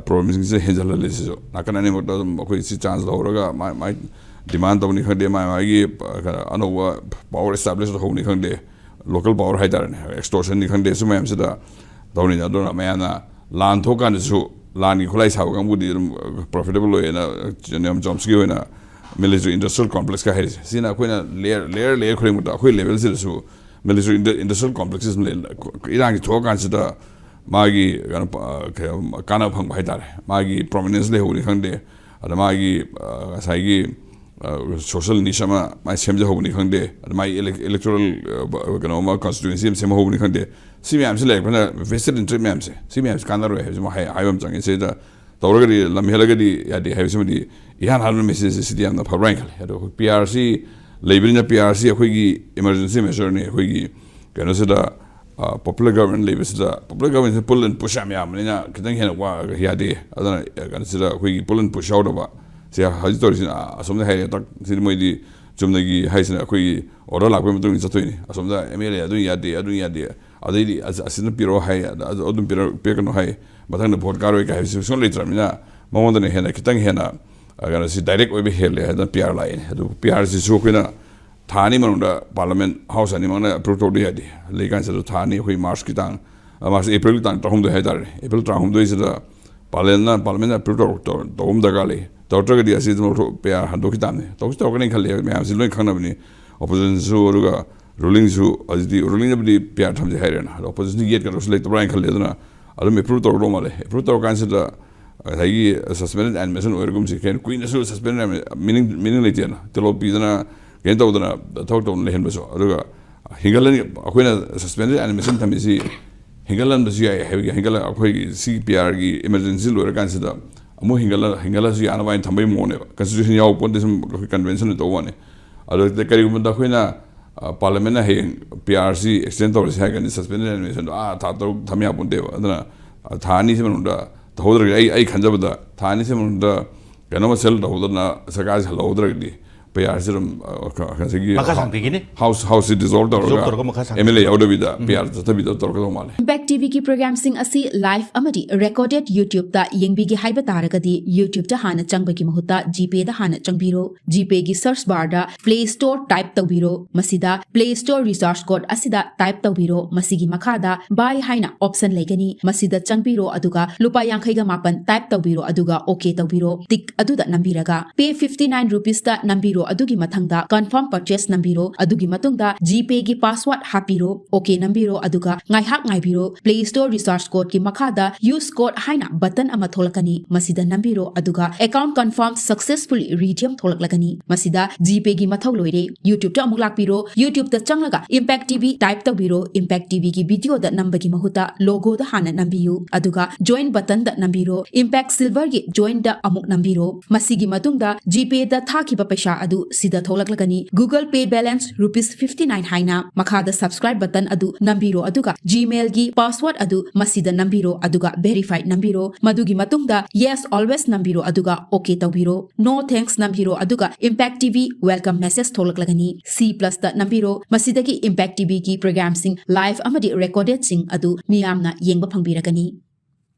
ꯄ꯭ꯔꯣꯕ꯭ꯂꯦꯝꯁꯤꯡꯁꯦ ꯍꯦꯟꯖꯜꯍꯜꯂꯦ꯫ ꯁꯤꯁꯨ ꯅꯥꯀꯟ ꯑꯅꯤꯃꯛꯇ ꯑꯗꯨꯝ ꯑꯩꯈꯣꯏ ꯁꯤ ꯆꯥꯟꯁ ꯂꯧꯔꯒ ꯃꯥꯏ ꯃꯥꯏ ꯗꯤꯃꯥꯟ ꯇꯧꯅꯤ ꯈꯪꯗꯦ, ꯃꯥꯏ ꯃꯥꯒꯤ ꯑ, ꯀꯩꯅꯣ, ꯑꯅꯧꯕ ꯄꯋꯔ ꯑꯦꯁꯇꯥꯕ꯭ꯂꯤꯁ ꯇꯧꯍꯧꯅꯤ ꯈꯪꯗꯦ, ꯂꯣꯀꯦꯜ ꯄꯋꯔ ꯍꯥꯏꯇꯥꯔꯦꯅꯦ, ꯑꯦꯛꯁꯇꯣꯔꯁꯟꯅꯤ ꯈꯪꯗꯦ, ꯁꯤ ꯃꯌꯥꯝꯁꯤꯗ ꯇꯧꯅꯤꯅ꯫ ꯑꯗꯨꯅ ꯃꯌꯥꯝꯅ ꯂꯥꯟ ꯊꯣꯛꯀꯥꯟꯗꯁꯨ ꯂꯥꯟꯒꯤ ꯈꯨꯠꯂꯥꯏ ꯁꯥꯕ ꯀꯥꯡꯕꯨꯗꯤ ꯑꯗꯨꯝ ꯄ꯭ꯔꯣꯐꯤꯇꯦꯕꯜ ꯑꯣꯏꯌꯦꯅ ꯅꯤꯌꯝ ꯆꯣꯝꯁꯀꯤ ꯑꯣꯏꯅ ꯃꯤꯂꯤꯇꯔꯤ ꯏꯟꯗꯁꯇ꯭ꯔꯤꯌꯦꯜ ꯀꯣꯝꯄ꯭ꯂꯦꯛꯁꯀ ꯍꯥꯏꯔꯤꯁꯦ꯫ ꯁꯤꯅ ꯑꯩꯈꯣꯏꯅ ꯂꯦꯌꯔ ꯂꯦꯌꯔ ꯂꯦꯌꯔ ꯈꯨꯗꯤꯡꯃꯛꯇ ꯑꯩꯈꯣꯏ ꯂꯦꯚꯦꯜꯁꯤꯗꯁꯨ ꯃꯤꯂꯤꯇꯔꯤ ꯏꯟꯗꯁꯇ꯭ꯔꯤꯌꯦꯜ ꯀꯣꯝꯄ꯭ꯂꯦꯛꯁ ꯑꯃ ꯂꯩ꯫ ꯏꯔꯥꯡꯁꯤ ꯊꯣꯛꯑꯀꯥꯟꯁꯤꯗ ꯃꯥꯒꯤ ꯀꯩꯅꯣ, ꯑ, ꯀꯩꯅꯣ, ꯀꯥꯟꯅꯕ ꯐꯪꯕ ꯍꯥꯏꯇꯥꯔꯦ, ꯃꯥꯒꯤ ꯄ꯭ꯔꯣꯃꯤꯅꯦꯟꯁ ꯂꯩꯍꯧꯕꯅꯤ ꯈꯪꯗꯦ, ꯑꯗ ꯃꯥꯒꯤ ꯑ, ꯉꯁꯥꯏꯒꯤ ꯁꯣꯁꯦꯜ ꯅꯤꯁ ꯑꯃ ꯃꯥꯏ ꯁꯦꯝꯖꯍꯧꯕꯅꯤ ꯈꯪꯗꯦ, ꯑꯗ ꯃꯥꯒꯤ ꯏꯂꯦꯛꯇꯣꯔꯦꯜ ꯀꯩꯅꯣ ꯑꯃ, ꯀꯟꯁꯇꯤꯇ꯭ꯌꯨꯟꯁꯤ ꯑꯃ ꯁꯦꯝꯍꯧꯕꯅꯤ ꯈꯪꯗꯦ, ꯁꯤ ꯃꯌꯥꯝꯁꯤ ꯂꯩꯔꯛꯄꯅ ꯚꯦꯁꯇꯦꯠ ꯏꯟꯇꯔꯦꯁ ꯃꯌꯥꯝꯁꯦ, ꯁꯤ ꯃꯌꯥꯝꯁꯤ ꯀꯥꯟꯅꯔꯣꯏ ꯍꯥꯏꯕꯁꯤꯃ ꯍꯥꯏ-, ꯍꯥꯏꯕ ꯑꯃ ꯆꯪꯉꯦ꯫ ꯁꯤꯗ ꯇꯧꯔꯒꯗꯤ ꯂꯝ ꯍꯦꯜꯂꯒꯗꯤ ꯌꯥꯗꯦ ꯍꯥꯏꯕꯁꯤꯃꯗꯤ ꯏꯍꯥꯟ ꯍꯥꯟꯕ ꯃꯦꯁꯦꯖꯁꯦ ꯁꯤꯗꯤ ꯌꯥꯝꯅ ꯐꯕ꯭ꯔꯥ ꯍꯥꯏꯅ ꯈꯜꯂꯦ꯫ ꯑꯗꯣ ꯑꯩꯈꯣꯏ ꯄꯤ ꯑꯥꯔ ꯁꯤ ꯂꯩꯕꯅꯤꯅ, ꯄꯤ ꯑꯥꯔ ꯁꯤ ꯑꯩꯈꯣꯏꯒꯤ ꯏꯃꯥꯔꯖꯦꯟꯁꯤ ꯃꯦꯖꯔꯅꯤ꯫ ꯑꯩꯈꯣꯏꯒꯤ ꯀꯩꯅꯣꯁꯤꯗ ꯄꯣꯄꯨꯂꯔ ꯒꯚꯔꯟꯃꯦꯟ ꯂꯩꯕꯁꯤꯗ, ꯄꯣꯄꯨꯂꯔ ꯒꯚꯔꯟꯃꯦꯟꯁꯤ ꯄꯨꯜ ꯑꯦꯟ ꯄꯨꯁ ꯌꯥꯝ ꯌꯥꯝꯕꯅꯤꯅ ꯈꯤꯇꯪ ꯍꯦꯟꯅ ꯋꯥ-, ꯌꯥꯗꯦ꯫ ꯑꯗꯨꯅ ꯀꯩꯅꯣꯁꯤꯗ ꯑꯩꯈꯣꯏꯒꯤ ꯄꯨꯜ ꯑꯦꯟ ꯄꯨꯁ ꯌꯥꯎꯗꯕ ꯁꯤ ꯍꯧꯖꯤꯛ ꯇꯧꯔꯤꯁꯤꯅ, ꯑꯁꯣꯝꯗ ꯍꯥꯏꯔꯦ ꯇꯛ, ꯁꯤꯗꯤ ꯃꯣꯏꯗꯤ ꯆꯨꯝꯅꯒꯤ ꯍꯥꯏꯁꯤꯅ ꯑꯩꯈꯣꯏꯒꯤ ꯑꯣꯔꯗꯔ ꯂꯥꯛꯄꯒꯤ ꯃꯇꯨꯡ ꯏꯟꯅ ꯆꯠꯇꯣꯏꯅꯤ꯫ ꯑꯁꯣꯝꯗ ꯑꯦꯝ ꯑꯦꯜ ꯑꯦ ꯑꯗꯨ ꯌꯥꯗꯦ, ꯑꯗꯨ ꯌꯥꯗꯦ, ꯑꯗꯩꯗꯤ ꯑꯁ-, ꯑꯁꯤꯅ ꯄꯤꯔꯛꯑꯣ ꯍꯥꯏ, ꯑꯗ-, ꯑꯗꯨ ꯑꯗꯨꯝ ꯄꯤꯔꯛ-, ꯄꯤꯔꯛꯀꯅꯨ ꯍꯥꯏ, ꯃꯊꯪꯗ ꯚꯣꯠ ꯀꯥꯔꯣꯏ ꯀꯥꯏ ꯍꯥꯏꯕꯁꯤ ꯁꯨꯡꯂꯩ ꯂꯩꯇ꯭ꯔꯕꯅꯤꯅ ꯃꯉꯣꯟꯗꯅ ꯍꯦꯟꯅ ꯈꯤꯇꯪ ꯍꯦꯟꯅ, ꯑ, ꯀꯩꯅꯣꯁꯤ ꯗꯥꯏꯔꯦꯛ ꯑꯣꯏꯕ ꯍꯦꯜꯂꯦ ꯍꯥꯏꯗꯅ ꯄꯤ ꯑꯥꯔ ꯂꯥꯛꯏꯅꯦ꯫ ꯑꯗꯨ ꯄꯤ ꯑꯥꯔꯁꯤꯁꯨ ꯑꯩꯈꯣꯏꯅ ꯊꯥ ꯑꯅꯤ ꯃꯅꯨꯡꯗ ꯄꯥꯔꯂꯃꯦꯟ ꯍꯥꯎꯁ ꯑꯅꯤꯃꯛꯅ ꯑꯦꯄ꯭ꯔꯨꯞ ꯇꯧꯗ ꯌꯥꯗꯦ꯫ ꯂꯩꯀꯥꯟꯁꯤꯗ ꯊꯥ ꯑꯅꯤ, ꯑꯩꯈꯣꯏ ꯃꯥꯔꯁꯀꯤ ꯇꯥꯡ, ꯑ, ꯃꯥꯔꯁ, ꯑꯦꯄ꯭ꯔꯤꯜꯒꯤ ꯇꯥꯡ ꯇꯔꯥꯍꯨꯝꯗꯣꯏ ꯍꯥꯏꯇꯥꯔꯦ, ꯑꯦꯄ꯭ꯔꯤꯜ ꯇꯔꯥꯍꯨꯝꯗꯣꯏꯁꯤꯗ ꯄꯥꯔꯂꯃꯦꯟꯅ, ꯄꯥꯔꯂꯃꯦꯟꯅ ꯑꯦꯄ꯭ꯔꯨꯞ ꯇꯧ-, ꯇꯧ-, ꯇꯧꯕ ꯑꯃ ꯗꯔꯀꯥꯔ ꯂꯩ꯫ ꯇꯧꯔꯛꯇ꯭ꯔꯒꯗꯤ ꯑꯁꯤ ꯑꯗꯨꯝ ꯂꯧꯊꯣꯛ-, ꯄꯤ ꯑꯥꯔ ꯍꯟꯗꯣꯛꯈꯤ ꯇꯥꯕꯅꯤ꯫ ꯇꯧꯁꯨ ꯇꯧꯔꯛꯀꯅꯤ ꯈꯜꯂꯤ, ꯃꯌꯥꯝꯁꯤ ꯂꯣꯏ ꯈꯪꯅꯕꯅꯤ꯫ ꯑꯣꯄꯣꯖꯤꯁꯟꯁꯨ, ꯑꯗꯨꯒ ꯔꯨꯂꯤꯡꯁꯨ꯫ ꯍꯧꯖꯤꯛꯇꯤ ꯔꯨꯂꯤꯡꯗꯕꯨꯗꯤ ꯄꯤ ꯑꯥꯔ ꯊꯝꯁꯦ ꯍꯥꯏꯔꯦꯅ, ꯑꯗꯣ ꯑꯣꯄꯣꯖꯤꯁꯟ ꯌꯦꯠꯀꯗꯧꯁꯨ ꯂꯩꯇꯕ꯭ꯔꯥ ꯍꯥꯏꯅ ꯈꯜꯂꯦ꯫ ꯑꯗꯨꯅ ꯑꯗꯨꯝ ꯑꯦꯄ꯭ꯔꯨꯞ ꯇꯧꯔꯛꯇꯧ ꯃꯥꯜꯂꯦ꯫ ꯑꯦꯄ꯭ꯔꯨꯞ ꯇꯧꯔꯀꯥꯟꯁꯤꯗ ꯉꯁꯥꯏꯒꯤ ꯁꯁꯄꯦꯟꯗꯦꯠ ꯑꯦꯅꯤꯃꯦꯁꯟ ꯑꯣꯏꯔꯒꯨꯝꯁꯤ, ꯀꯩꯅꯣ, ꯀꯨꯏꯅꯁꯨ ꯁꯁꯄꯦꯟꯗꯦꯠ ꯃꯤꯅꯤꯡ, ꯃꯤꯅꯤꯡ ꯂꯩꯇꯦꯅ, ꯇꯣꯂꯣꯞ ꯄꯤꯗꯅ ꯀꯩꯅꯣ ꯇꯧꯗꯅ ꯊꯕꯛ ꯇꯧꯗꯅ ꯂꯩꯍꯟꯕꯁꯨ꯫ ꯑꯗꯨꯒ ꯍꯦꯟꯒꯠꯍꯟ-, ꯑꯩꯈꯣꯏꯅ ꯁꯁꯄꯦꯟꯗꯦꯠ ꯑꯦꯅꯤꯃꯦꯁꯟ ꯊꯝꯃꯤꯁꯤ ꯍꯦꯟꯒꯠꯍꯟꯕꯁꯨ ꯌꯥꯏ ꯍꯥꯏꯕꯒꯤ, ꯍꯦꯟꯒꯠꯂ-, ꯑꯩꯈꯣꯏꯒꯤ ꯁꯤ ꯄꯤ ꯑꯥꯔꯒꯤ ꯏꯃꯔꯖꯦꯟꯁꯤ ꯂꯣꯏꯔꯀꯥꯟꯁꯤꯗ ꯑꯃꯨꯛ ꯍꯦꯟꯒꯠꯂ-, ꯍꯦꯟꯒꯠꯂꯁꯨ ꯌꯥꯅꯕ ꯍꯥꯏꯅ ꯊꯝꯕꯒꯤ ꯃꯑꯣꯡꯅꯦꯕ꯫ ꯀꯟꯁꯇꯤꯇ꯭ꯌꯨꯁꯟ ꯌꯥꯎꯕ ꯄꯣꯠꯇꯦ, ꯁꯨꯝ ꯑꯩꯈꯣꯏ ꯀꯟꯚꯦꯟꯁꯟꯗ ꯇꯧꯕ ꯋꯥꯅꯤ꯫ ꯑꯗꯣ ꯀꯔꯤꯒꯨꯝꯕꯗ ꯑꯩꯈꯣꯏꯅ, ꯑ, ꯄꯥꯔꯂꯃꯦꯟꯅ ꯍꯌꯦꯡ ꯄꯤ ꯑꯥꯔ ꯁꯤ ꯑꯦꯛꯁꯇꯦꯟ ꯇꯧꯔꯁꯤ ꯍꯥꯏꯔꯒꯗꯤ ꯁꯁꯄꯦꯟꯗꯦꯠ ꯑꯦꯅꯤꯃꯦꯁꯟꯗꯣ, ꯑꯥ, ꯊꯥ ꯇꯔꯨꯛ ꯊꯝ ꯌꯥꯄꯣꯟꯇꯦꯕ꯫ ꯑꯗꯨꯅ, ꯑ, ꯊꯥ ꯑꯅꯤꯁꯤ ꯃꯅꯨꯡꯗ ꯇꯧꯍꯧꯗ꯭ꯔꯒꯗꯤ, ꯑꯩ, ꯑꯩ ꯈꯟꯖꯕꯗ ꯊꯥ ꯑꯅꯤꯁꯤ ꯃꯅꯨꯡꯗ ꯀꯩꯅꯣꯝꯃ ꯁꯦꯜ ꯇꯧꯍꯧꯗꯅ ꯁꯔꯀꯥꯔꯁꯤ ꯍꯜꯍꯧꯗ꯭ꯔꯒꯗꯤ, ꯄꯤ ꯑꯥꯔꯁꯤ ꯑꯗꯨꯝ ꯑ, ꯀ- ꯉꯁꯥꯏꯒꯤ ꯃꯈꯥ ꯍꯥꯎ- ꯁꯥꯡꯊꯈꯤꯅꯤ꯫ ꯍꯥꯎꯁ ꯍꯥꯎꯁꯁꯤ ꯗꯤꯖꯣꯜꯕ ꯗꯤꯖꯣꯜꯕ ꯇꯧꯔꯒ ꯇꯧꯔꯒ ꯃꯈꯥ ꯁꯥꯡꯊ- ꯑꯦꯝ ꯑꯦꯜ ꯑꯦ ꯌꯥꯎꯗꯕꯤꯗ ꯄꯤ ꯑꯥꯔ ꯆꯠꯊꯕꯤꯗ ꯇꯧꯔꯛꯀꯗꯧ ꯃꯥꯜꯂꯦ꯫ Impact ꯇꯤꯚꯤꯒꯤ ꯄ꯭ꯔꯣꯒ꯭ꯔꯥꯝꯁꯤꯡ ꯑꯁꯤ ꯂꯥꯏꯚ ꯑꯃꯗꯤ ꯔꯦꯀꯣꯔꯗꯦꯗ ꯌꯨꯇ꯭ꯌꯨꯕꯇ ꯌꯦꯡꯕꯤꯒꯦ ꯍꯥꯏꯕ ꯇꯥꯔꯒꯗꯤ, ꯌꯨꯇ꯭ꯌꯨꯕꯇ ꯍꯥꯟꯅ ꯆꯪꯕꯒꯤ ꯃꯍꯨꯠꯇ ꯖꯤꯄꯦꯗ ꯍꯥꯟꯅ ꯆꯪꯕꯤꯔꯣ꯫ ꯖꯤꯄꯦꯒꯤ ꯁꯔꯆ ꯕꯥꯔꯗ ꯄ꯭ꯂꯦ ꯁ꯭ꯇꯣꯔ ꯇꯥꯏꯞ ꯇꯧꯕꯤꯔꯣ꯫ ꯃꯁꯤꯗ ꯄ꯭ꯂꯦ ꯁ꯭ꯇꯣꯔ ꯔꯤꯆꯥꯔꯖ ꯀꯣꯗ ꯑꯁꯤꯗ ꯇꯥꯏꯞ ꯇꯧꯕꯤꯔꯣ꯫ ꯃꯁꯤꯒꯤ ꯃꯈꯥꯗ ꯕꯥꯏ ꯍꯥꯏꯅ ꯑꯣꯞꯁꯟ ꯂꯩꯒꯅꯤ꯫ ꯃꯁꯤꯗ ꯆꯪꯕꯤꯔꯣ, ꯑꯗꯨꯒ ꯂꯨꯄꯥ ꯌꯥꯡꯈꯩꯒ ꯃꯥꯄꯟ ꯇꯥꯏꯞ ꯇꯧꯕꯤꯔꯣ, ꯑꯗꯨꯒ ꯑꯣꯀꯦ ꯇꯧꯕꯤꯔꯣ꯫ ꯇꯤꯛ ꯑꯗꯨꯗ ꯅꯝꯕꯤꯔꯒ ꯄꯦ ꯐꯤꯐꯇꯤ ꯅꯥꯏꯟ ꯔꯨꯄꯤꯁꯇ ꯅꯝꯕꯤꯔꯣ, ꯑꯗꯨꯒꯤ ꯃꯊꯪꯗ ꯀꯟꯐꯥꯔꯝ ꯄꯔꯆꯦꯁ ꯅꯝꯕꯤꯔꯣ, ꯑꯗꯨꯒꯤ ꯃꯇꯨꯡꯗ ꯖꯤꯄꯦꯒꯤ ꯄꯥꯁꯋꯥꯔꯗ ꯍꯥꯞꯄꯤꯔꯣ, ꯑꯣꯀꯦ ꯅꯝꯕꯤꯔꯣ, ꯑꯗꯨꯒ ꯉꯥꯏꯍꯥꯛ ꯉꯥꯏꯕꯤꯔꯣ꯫ ꯄ꯭ꯂꯦ ꯁ꯭ꯇꯣꯔ ꯔꯤꯆꯥꯔꯖ ꯀꯣꯗꯀꯤ ꯃꯈꯥꯗ ꯌꯨꯁ ꯀꯣꯗ ꯍꯥꯏꯅ ꯕꯇꯟ ꯑꯃ ꯊꯣꯛꯂꯛꯀꯅꯤ꯫ ꯃꯁꯤꯗ ꯅꯝꯕꯤꯔꯣ, ꯑꯗꯨꯒ ꯑꯦꯀꯥꯎꯟ ꯀꯟꯐꯥꯔꯝ ꯁꯛꯁꯦꯁꯐꯨꯜꯂꯤ ꯔꯤꯗꯤꯝ ꯊꯣꯛꯂꯛꯂꯒꯅꯤ꯫ ꯃꯁꯤꯗ ꯖꯤꯄꯦꯒꯤ ꯃꯊꯧ ꯂꯣꯏꯔꯦ꯫ ꯌꯨꯇ꯭ꯌꯨꯕꯇ ꯑꯃꯨꯛ ꯂꯥꯛꯄꯤꯔꯣ꯫ ꯌꯨꯇ꯭ꯌꯨꯕꯇ ꯆꯪꯂꯒ ꯏꯝꯄꯦꯛ ꯇꯤꯚꯤ ꯇꯥꯏꯞ ꯇꯧꯕꯤꯔꯣ꯫ ꯏꯝꯄꯦꯛ ꯇꯤꯚꯤꯒꯤ ꯚꯤꯗꯤꯑꯣꯗ ꯅꯝꯕꯒꯤ ꯃꯍꯨꯠꯇ ꯂꯣꯒꯣꯗ ꯍꯥꯟꯅ ꯅꯝꯕꯤꯌꯨ, ꯑꯗꯨꯒ ꯖꯣꯏꯟ ꯕꯇꯟꯗ ꯅꯝꯕꯤꯔꯣ꯫ ꯏꯝꯄꯦꯛ ꯁꯤꯜꯚꯔꯒꯤ ꯖꯣꯏꯟꯗ ꯑꯃꯨꯛ ꯅꯝꯕꯤꯔꯣ꯫ ꯃꯁꯤꯒꯤ ꯃꯇꯨꯡꯗ ꯖꯤꯄꯦꯗ ꯊꯥꯈꯤꯕ ꯄꯩꯁꯥ ꯑꯗꯨ ꯁꯤꯗ ꯊꯣꯛꯂꯛꯂꯒꯅꯤ꯫ Google Pay balance rupees fifty nine ꯍꯥꯏꯅ꯫ ꯃꯈꯥꯗ ꯁꯕꯁꯀ꯭ꯔꯥꯏꯕ ꯕꯇꯟ ꯑꯗꯨ ꯅꯝꯕꯤꯔꯣ, ꯑꯗꯨꯒ ꯖꯤꯃꯦꯜꯒꯤ ꯄꯥꯁꯋꯥꯔꯗ ꯑꯗꯨ ꯃꯁꯤꯗ ꯅꯝꯕꯤꯔꯣ, ꯑꯗꯨꯒ ꯚꯦꯔꯤꯐꯥꯏ ꯅꯝꯕꯤꯔꯣ꯫ ꯃꯗꯨꯒꯤ ꯃꯇꯨꯡꯗ ꯌꯦꯁ ꯑꯣꯜꯋꯦꯁ ꯅꯝꯕꯤꯔꯣ, ꯑꯗꯨꯒ ꯑꯣꯀꯦ ꯇꯧꯕꯤꯔꯣ꯫ ꯅꯣ ꯊꯦꯡꯛꯁ ꯅꯝꯕꯤꯔꯣ, ꯑꯗꯨꯒ ꯏꯝꯄꯦꯛ ꯇꯤꯚꯤ ꯋꯦꯜꯀꯝ ꯃꯦꯁꯦꯖ ꯊꯣꯛꯂꯛꯂꯒꯅꯤ꯫ ꯁꯤ ꯄ꯭ꯂꯁꯇ ꯅꯝꯕꯤꯔꯣ꯫ ꯃꯁꯤꯗꯒꯤ ꯏꯝꯄꯦꯛ ꯇꯤꯚꯤꯒꯤ ꯄ꯭ꯔꯣꯒ꯭ꯔꯥꯝꯁꯤꯡ ꯂꯥꯏꯚ ꯑꯃꯗꯤ ꯔꯦꯀꯣꯔꯗꯦꯗꯁꯤꯡ ꯑꯗꯨ ꯃꯤꯌꯥꯝꯅ ꯌꯦꯡꯕ ꯐꯪꯕꯤꯔꯒꯅꯤ꯫